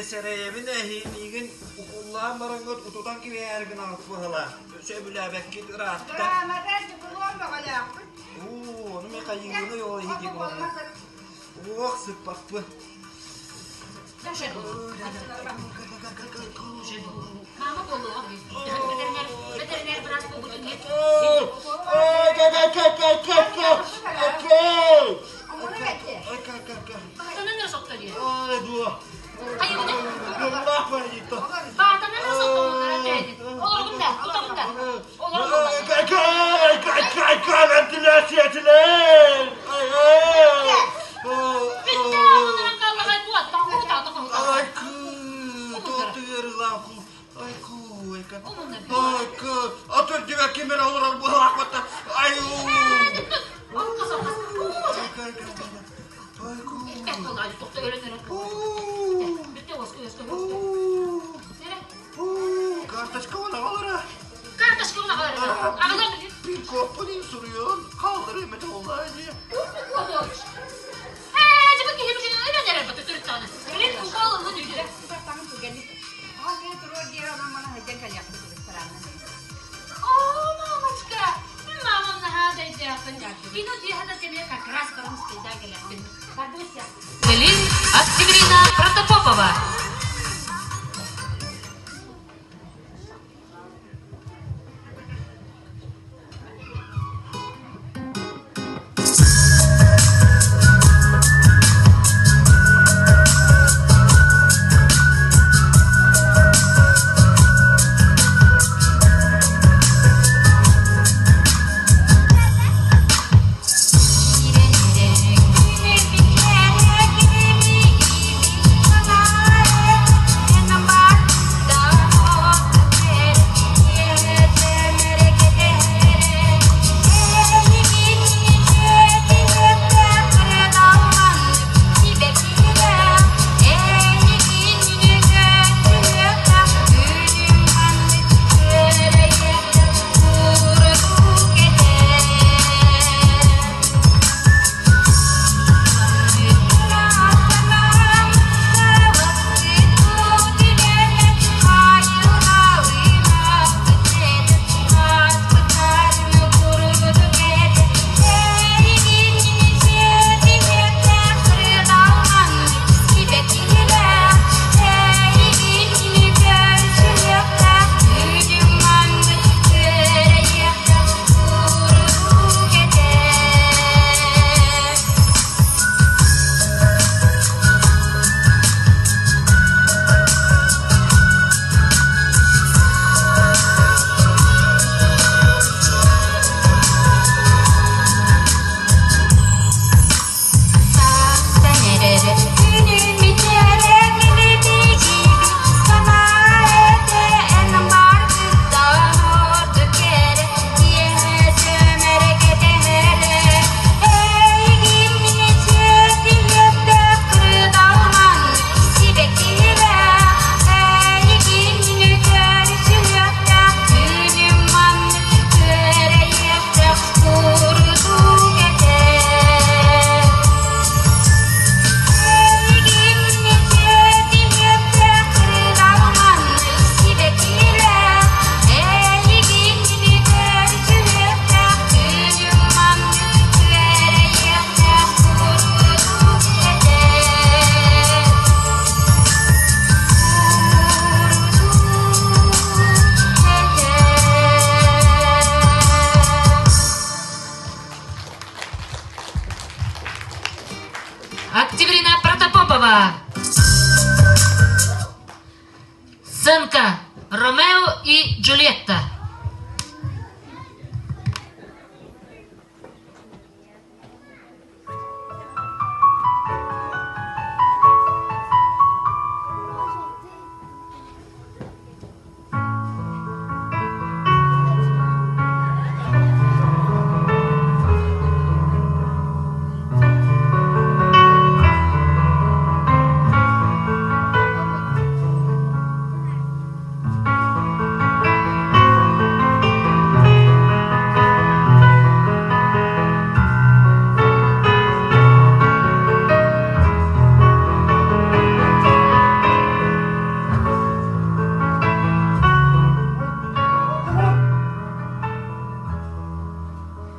Сэрэйэбин эһиилиигин укуллаан бараҥҥыт утутан кириэһэр гынаҕыт быһыла. Сөбүлээбэккит ыраатта. Уу, ону мен хайыыбыный ол иһи Ох, сыппаппын. Мама буолуоҕа бэтэринээр бэтэринээр быраас буолбутун иһин Баатанан эрэ сотто дии. Хайыыбыный? Баатанан эрэ соттоҥуннара дээдин. Олоргун да, тутабын да. Карточка вон, Аҕалан Пин-кодпун суруйун, хаалларыам этэ буоллаа дии. Ээ, дьэ бу киһи билин өлөн эрэр бата төрүттэҕинэ. Билин укол ылын үһү. Таҥын түргэнник. Аҕа киһи туруор диэри онон мана сылдьан кэлиэхпит ресторанна. О, мамочка, мамам наһаа да өйдөөххүн. Кино дьиэһэ кэмигэр как раз баран успейдаан кэлиэхпин. Бардыбыт Кэлин Октябрина Протопопова. Октябрина Протопопова. Сценка Ромео и Джульетта.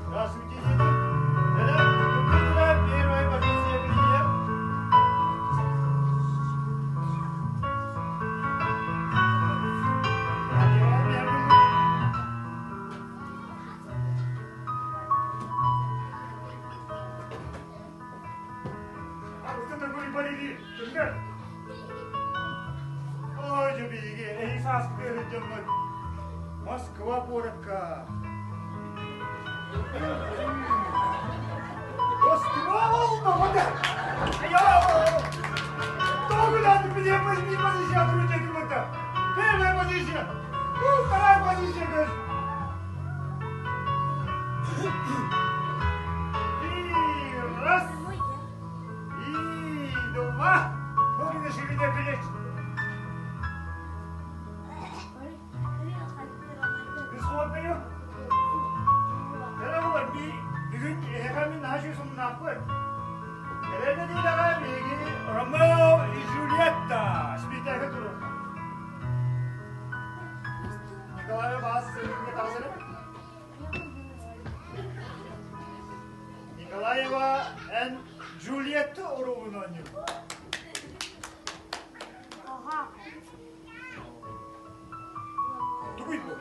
Здравствуйте, дети. Да-да, первая позиция президент. А кто такой болели? Ой, биһиги эһи сааспытыгар дьоммут Москва куоракка. Москва буолла Первая позиция! Вторая позиция, говорит. И раз, и два. Ноги на ширине плеч. Исходную. Николаева, эн Джульетта оруолун оонньуур. Аҕа. Тугуй бу?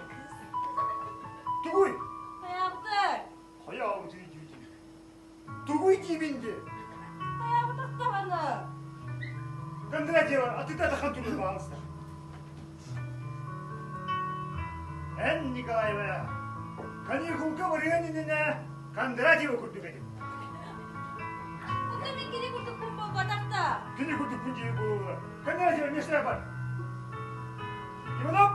Тугуй? Хайаабытай? Хайаабытай дии Тугуй диибин дии? Хайаабытах даҕаны. Кондратьева, а ты тахан турун пожалуйста. Эн, Николаева, каникулга барыан иннинэ Кондратьева курдук этим. Онно мин кини курдукпун буолбатах да. Кини курдукпун дии буолла. Кондратьева, место бар. Иванов!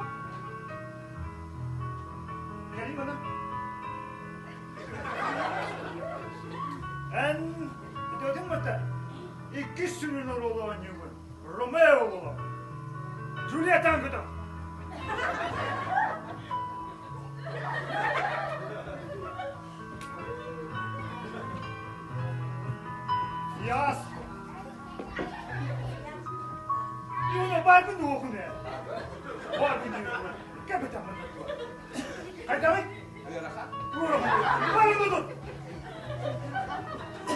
Кэлин Эн өтөтүн бата иккис сүрүн оруолу оонньуугун Ромео буолар. Джульеттаан көтөх. Фиаско. Юна барбын уохуне. Барбын уохуне. Кэбитамын. Хайдамый? Ыарахан.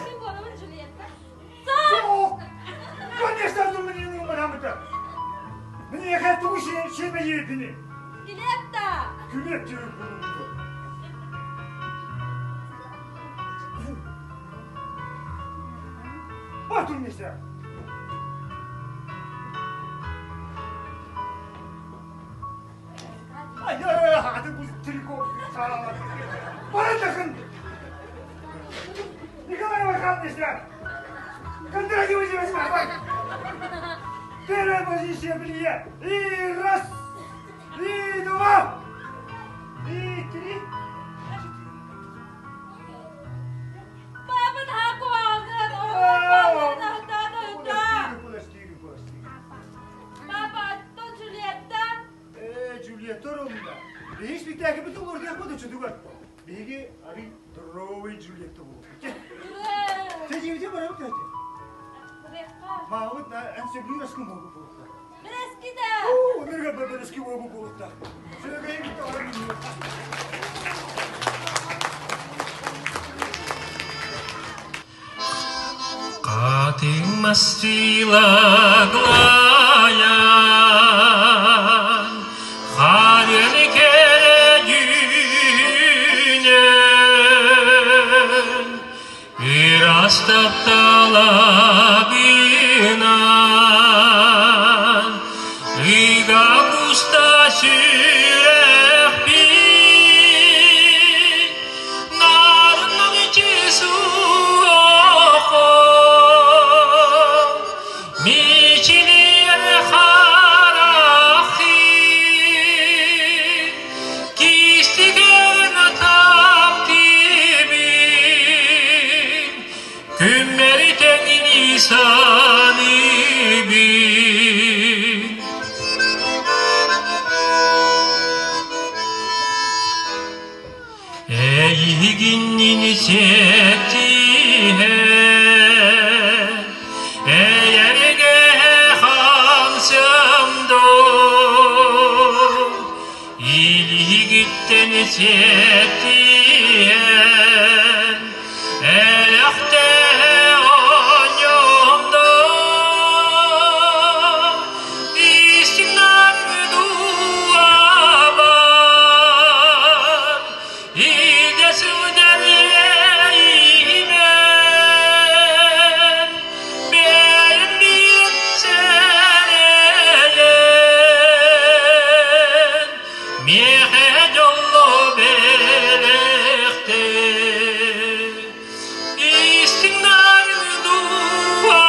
Мин буолабын Джульетта. Конечно, думаю, мамыта. Мне тугу сиэмэйиэпини. Килиэп Күлүөп Батыр месе. Аты бу трико Баратахын! Николай Михайлович! Кондратьевич Первая позиция белье! И раз, и два, и три. Папа, Папа, то Джульетта? Ээ, Джульетта оруолунда. Биһиги спектакльбыт олордуохпут оччотугар. Биһиги арый здоровый Джульетта буолуохпут. Тэдиэбитэ барабыт эти. Маабыт эн сөбүлүүр аскын буолбут буолуохтаах. Бэрэски да! Уу, нырга бэрэски буолбут буолуохтаах. Сүөгэйи кытта баран минньиэххэ. Хатыҥ мастила Аглая, Харын кэрэ дьүһүнэн, Ыраас тапталабынан, Ыга куста сүрэхпин, Мичилиэн харахы кистигэр таптыбын күммэри тэҥини саныыбын Эйигиннин сиэттиһэ, эйэргэ хамсам доо, илиигиттэн сиэттиһэн, элэхтэһэ оонньоом доо, истиннэр дууһабар Илдьэ сылдьар иэйиимэн, бэйэм биир сэрэйэн, миэхэ дьолло бэлэхтээ. Истиҥнэр дууһабар,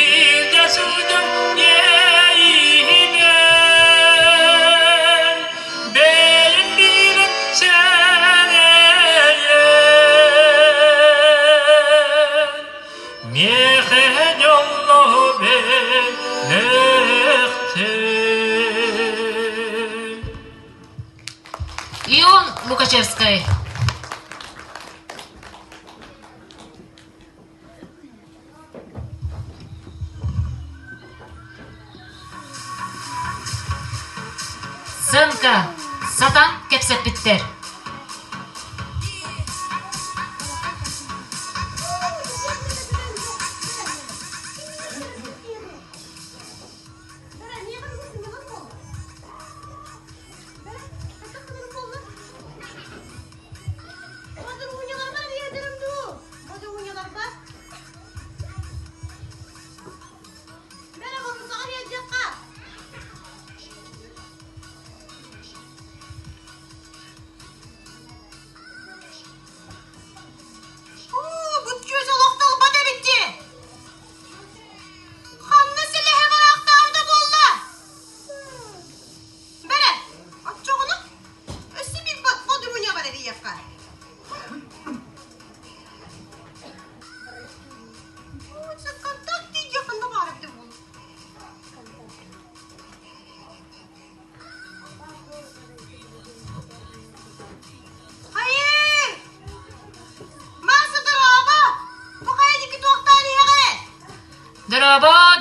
илдьэ сылдьар иэйиимэн, бэйэм биирин сэрэйэн, миэхэ дьолло бэлэхтээ. Ион Лукачевскай. Сценка. Сатан кэпсэппиттэр.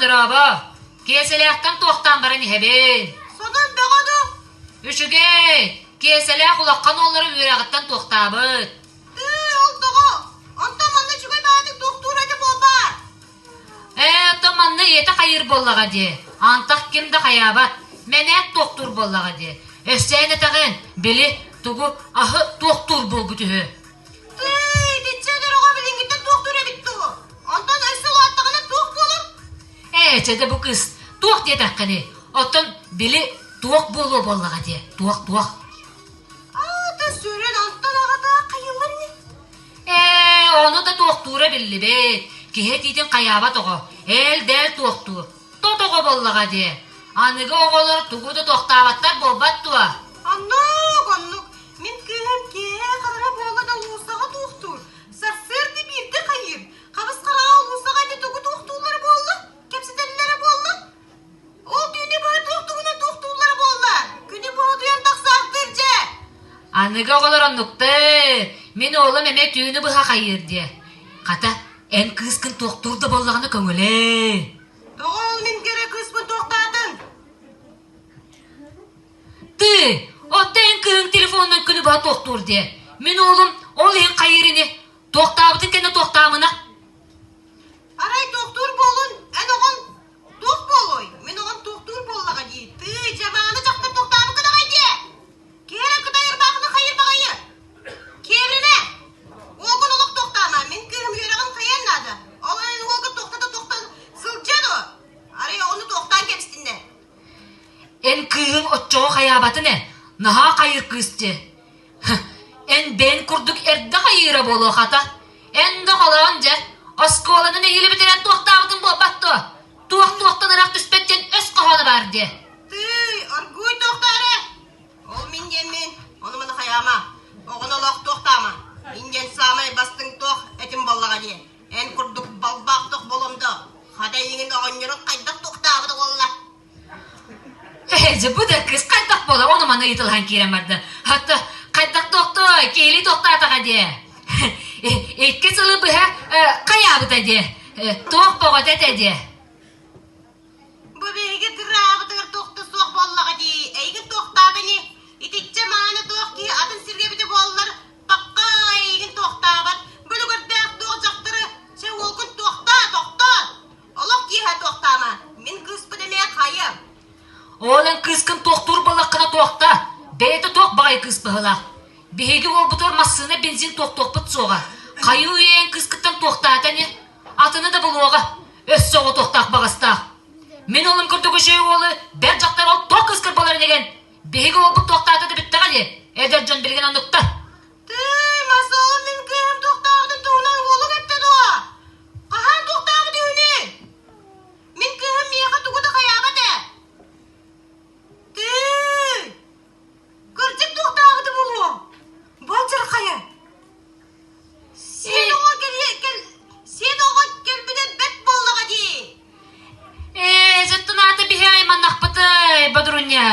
дорообо! Киэсэлээхтэн туохтаан баран иһэбин? Сонун бөҕө дуу? Үчүгэй! Киэсэлээх улахан уоллара үөрэҕиттэн туохтаабыт. Тыый, ол тоҕо? Онтон манна үчүгэй баҕатык туохтуур этэ буолбаат? Ээ, оттон манна ийэтэ хайыыр буоллаҕа дии. Антах ким да хайаабат. Мэнээк туохтуур буоллаҕа дии. Өссө эн этэҕин, били, тугу аһы туохтуур буолбут үһү. Тыый, итиччэ эдэр оҕо билиҥҥиттэн туохтуур эбит дуу? Онтон өссө улааттаҕына туох буолар? Ээ, чэ да бу кыыс туох диэтэххиний? Оттон били туох буолуо буоллаҕа дии, туох-туох. Аата сүрүн онтон аҕата хайыллар ини. Ээ, ону да туохтуура биллибит. Киһи этиитин хайаабат оҕо. Ээл-дээл туохтуур. Тот оҕо буоллаҕа дии. Аныгы оҕолор тугу да туохтаабаттар буолбат дуо? Оннук, оннук. Мин кыыһым киэһэ хараҥа буолла да улуусаҕа туохтуур. Сарсыарда биирдэ хайыыр. Хабыс хараҥа улуусаҕа ити тугу туохтууллара буолла? Кэпсэтэллэрэ буолла? Ол түүнү быһа туох туһунан туохтууллара буолла? Күнү быһа утуйан тахсаахтыыр дьэ. Аныгы оҕолор оннуктар. Мин уолум эмиэ түүнү быһа хайыыр диэ. Хата, эн кыыскын туохтуур да буоллаҕына көҥүлээ. Тоҕо ол мин кэрэ кыыспын туохтаатын? Ты, отто эн кыыһыҥ телефонунан күнү быһа туохтуур диэ. Мин уолум ол иһин хайыыр ини. Туохтаабытын кэннэ туохтаамына. Арай туохтуур буолун, эн оҕон туох буолуой? Мин оҕом туохтуур буоллаҕа дии. Тыый, дьабааны дьахтар туохтаабыккын аҕай диэ. Киһи эрэ кытай ырбаахыны хайыр баҕайы. Киэбиримэ! Уолгун олох туохтаама, мин кыыһым үөрэҕин хайыан наада. Ол эн уолга туохта да туохта сылдьыа дуо? Арай оҕону туохтаан кэбистиннэр. Эн кыыһыҥ оччоҕо хайаабатын ээ, наһаа хайыр кыыс дии. Эн бэйэн курдук эрдэ хайыыра буолуо хата. Эн да холоон дьэ, оскуоланы нэһиилэ бүтэрэн туохтаабытын буолбат дуо? Туох-туохтан ыраах түспэт диэн өс хоһооно баар дии. Тыый, оргууй туохтаары? Ол мин диэммин, ону-маны хайаама. Оҕону олох туохтаама. Мин диэн саамай бастыҥ туох этим буоллаҕа дии. Эн курдук балбаах туох буолуом дуо? Хата эйигин оҕонньорун хайдах туохтаабыта буолла? Ээ, бу да кыыс хайдах буолар, ону маны ыйыталаһан киирэн барда. Хата, хайдах тохтой, киһилии тохтоотоҕо диэ. Икки сылы быһа хайаабыта диэ. Туох боҕото этэ диэ. Бу биһиги тыраабытыгар туох да суох буоллаҕа дии. Эйигин туохтаата ини? Итиччэ мааны туох киһи атын сиргэ эбитэ буоллар, бакка эйигин туохтаабат. Бөлүгэрдээх туох дьахтары, чэ уолгун туохтаа, тохтоо! Олох киэһэ туохтаама, мин кыыспын эмиэ хайа. Ол эн кыыскын туохтуур буоллаххына туохта, бэйэтэ туох баҕайы кыыс быһыылаах. Биһиги уолбутугар массыына бензин туохтуохпут суоҕа. Хайыы үйэ эн кыыскыттан туохтаата ини? Атыны да булуоҕа. Өссө оҕо туохтаах баҕастаах. Мин уолум курдук үчүгэй уолу бэрт дьахтар ол туох кыыскар буоларын игэн. Биһиги уолбут туохтаата да бүттэҕэ дии. Эдэр дьон билигин оннуктар. Тыый, масолум мин кыыһым туохтаабытын туһунан уолуҥ эттэ дуо? Хаһан туохтаабыт үһүнүй? Мин кыыһым миэхэ тугу да хайаабат ээ. Тыый, кырдьык туохтаабыты буолуо? Бачырхайа. Сиэн оҕо кэл, сиэн оҕо кэлбитэ бэрт буоллаҕа дии. Ээ, дьэ аата биһи айманнахпытай, Бодуруня.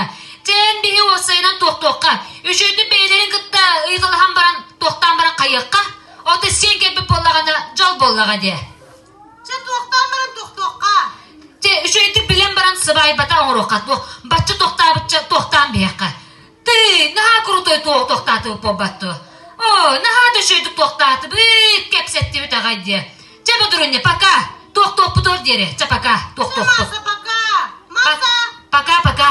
Чээн биһи уопсайынан туохтуохха. Үчүгэйдик бэйэлэрин кытта ыйыталаһан баран, туохтаан баран хайыахха. Ото сиэн кэлбит буоллаҕына, дьол буоллаҕа диэ. Чэ, туохтаан баран туохтуохха. Чэ, үчүгэйдик билэн баран сыбаайбата оҥоруохха. Туох, бачча туохтаабычча туохтаан биһиэххэ. Ты, наһаа крутой туох туохтаатыбыт буолбат дуо? Оо, наһаа да үчүгэйдик туохтаатыбыт, кэпсэттибит аҕай диэ. Чэ, Бодуруня, пока. Туох-туохпутугар диэри. Чэ, пока. Туох-туохпут. Маса, пока. Маса. Пока-пока.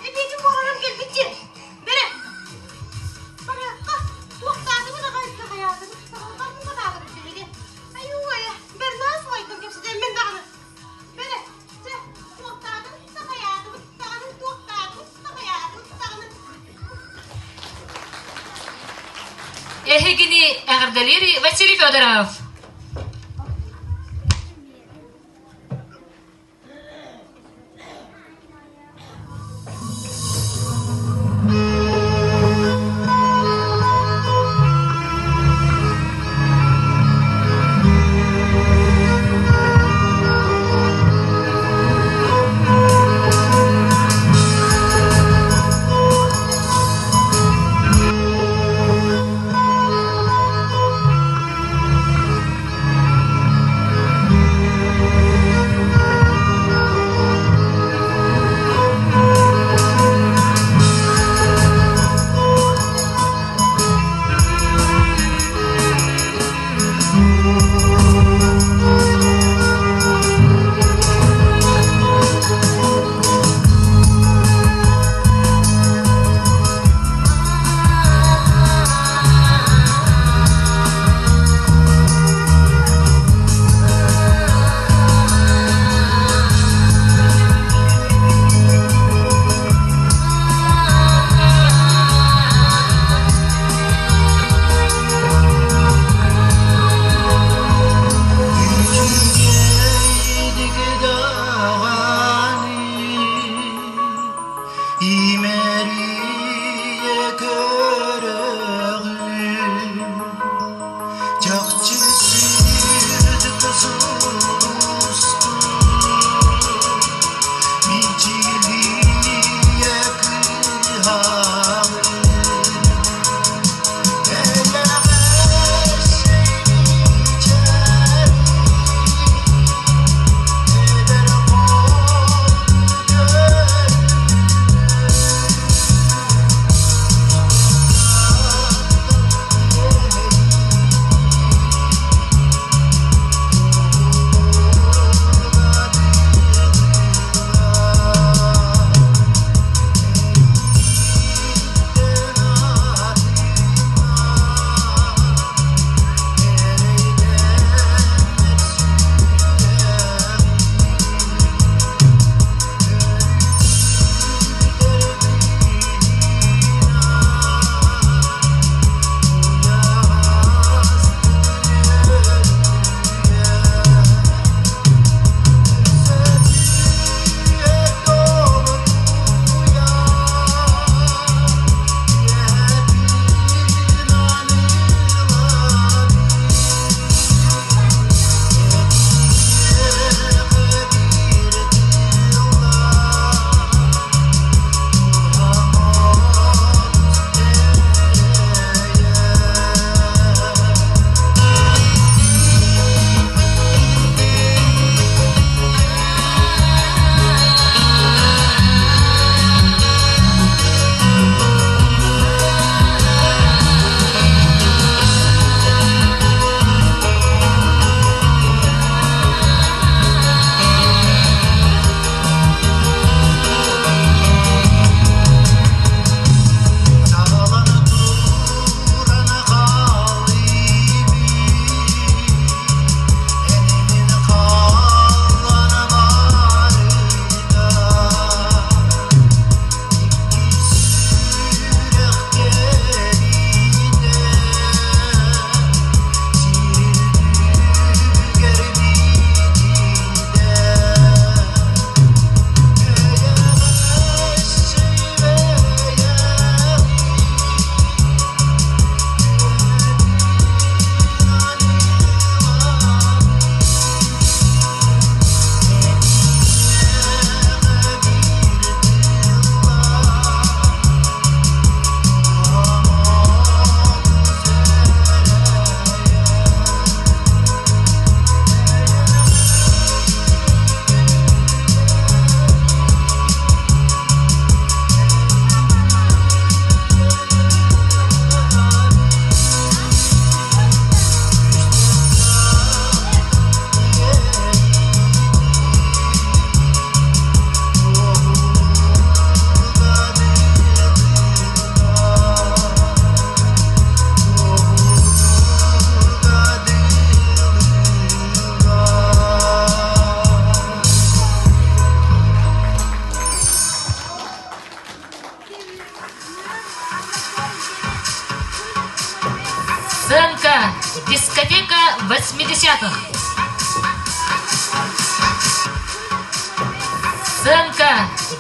Эбиэтин буорарым кэлбит дии. Бэрэ. Барыахха. Туохтаатыбыт аҕай хайаатыбыт. Эһигини эҕэрдэлиир Василий Федоров.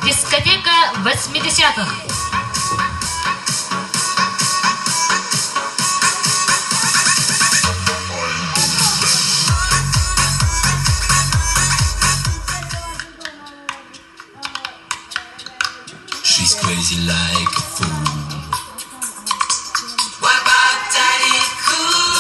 Дискотека 80-х. She's crazy like a fool. What about Daddy Cool?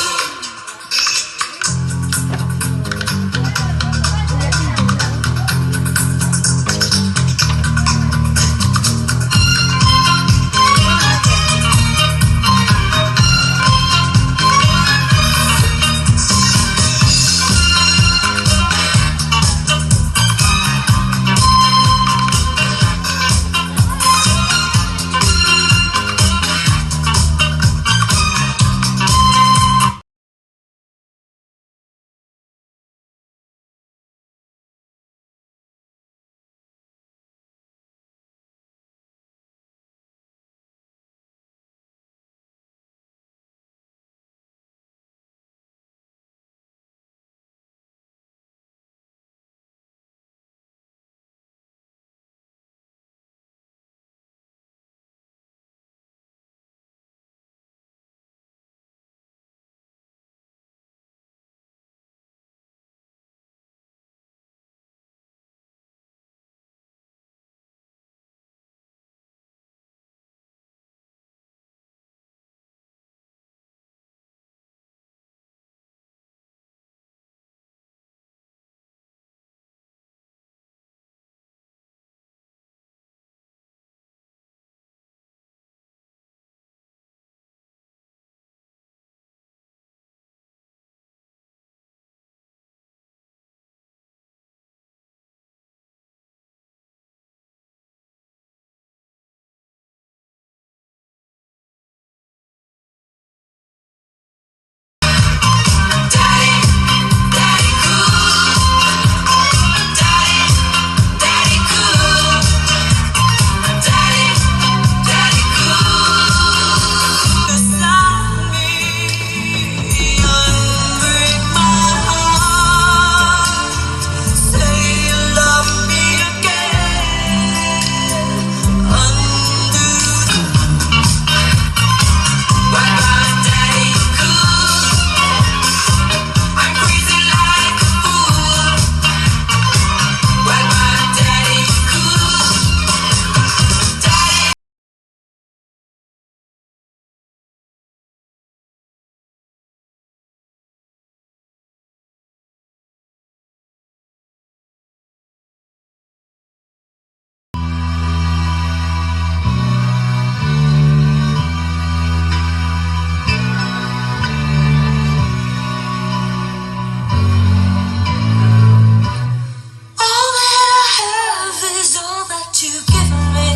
All that I have is all that you've given me.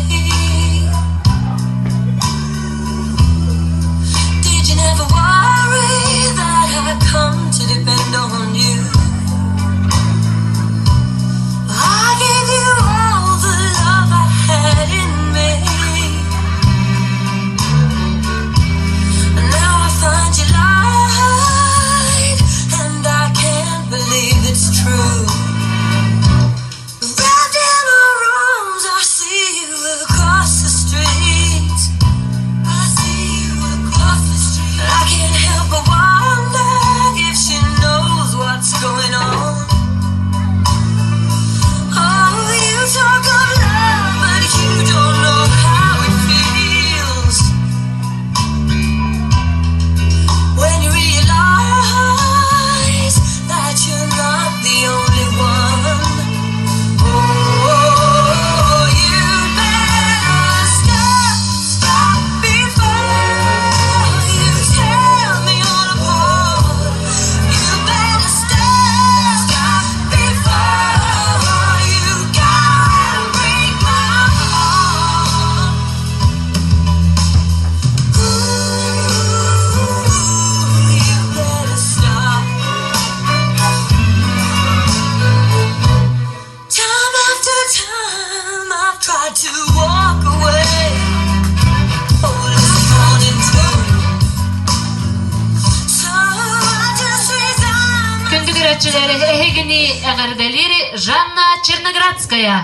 Did you never worry that I come to depend on you? I gave you all the love I had in me. And now I find you lied, and I can't believe it's true. Wrapped in her arms, I see you across the street. I see you across the street. I can't help but wonder if she knows what's going on. Oh, you talk of love, but you don't know how it feels when you realize that you're not the only one. Oh, you better stop, stop before you tear me all apart. You better stop, stop before you go and break my heart. Ooh, you better stop. Time after time, I've tried to walk away. Oh, it's morning too. So I just resign. Күндү көрөөччүлэр эһигини эҕэрдэлиир Жанна Черноградская.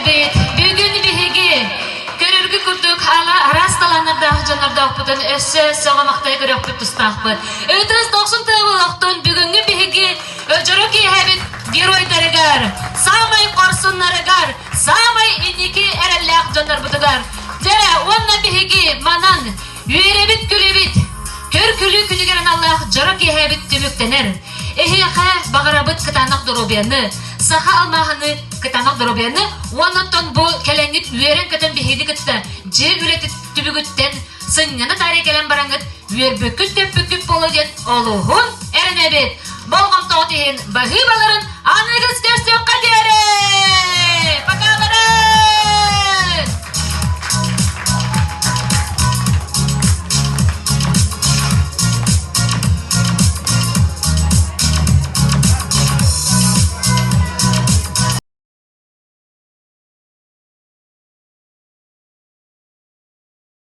эбит. Бүгүн биһиги көрөргө курдук ала араас талааннардаах дьоннордоохпутун өссө сөҕө-махтайа көрүөхпүт тустаахпыт. Ытыс дохсун тыабылохтун бүгүҥҥү биһиги дьоро киэһэбит геройдарыгар, саамай хорсуннарыгар, саамай инники эрэллээх дьоннорбутугар. Дьэ, уонна биһиги манан үөрэбит күлүбүт, көр-күлүү күнүгэр аналлаах дьоро киэһэбит түмүктэнэр. Эһиэхэ баҕарабыт кытаанах доруобуйаны, саха алмааһыны кытаанах доруобуйаны уонна оттон бу кэлэҥҥит үөрэн-көтөн биһигини кытта дьиэ үлэтин түбүгүттэн сынньана таарыйа кэлэн бараҥҥыт үөрбүккүт-көппүккүт буолуо диэн олуһун эрэнэбит. Болҕомтоҕут иһин баһыыбаларын аныгыс көрсүөххэ диэри!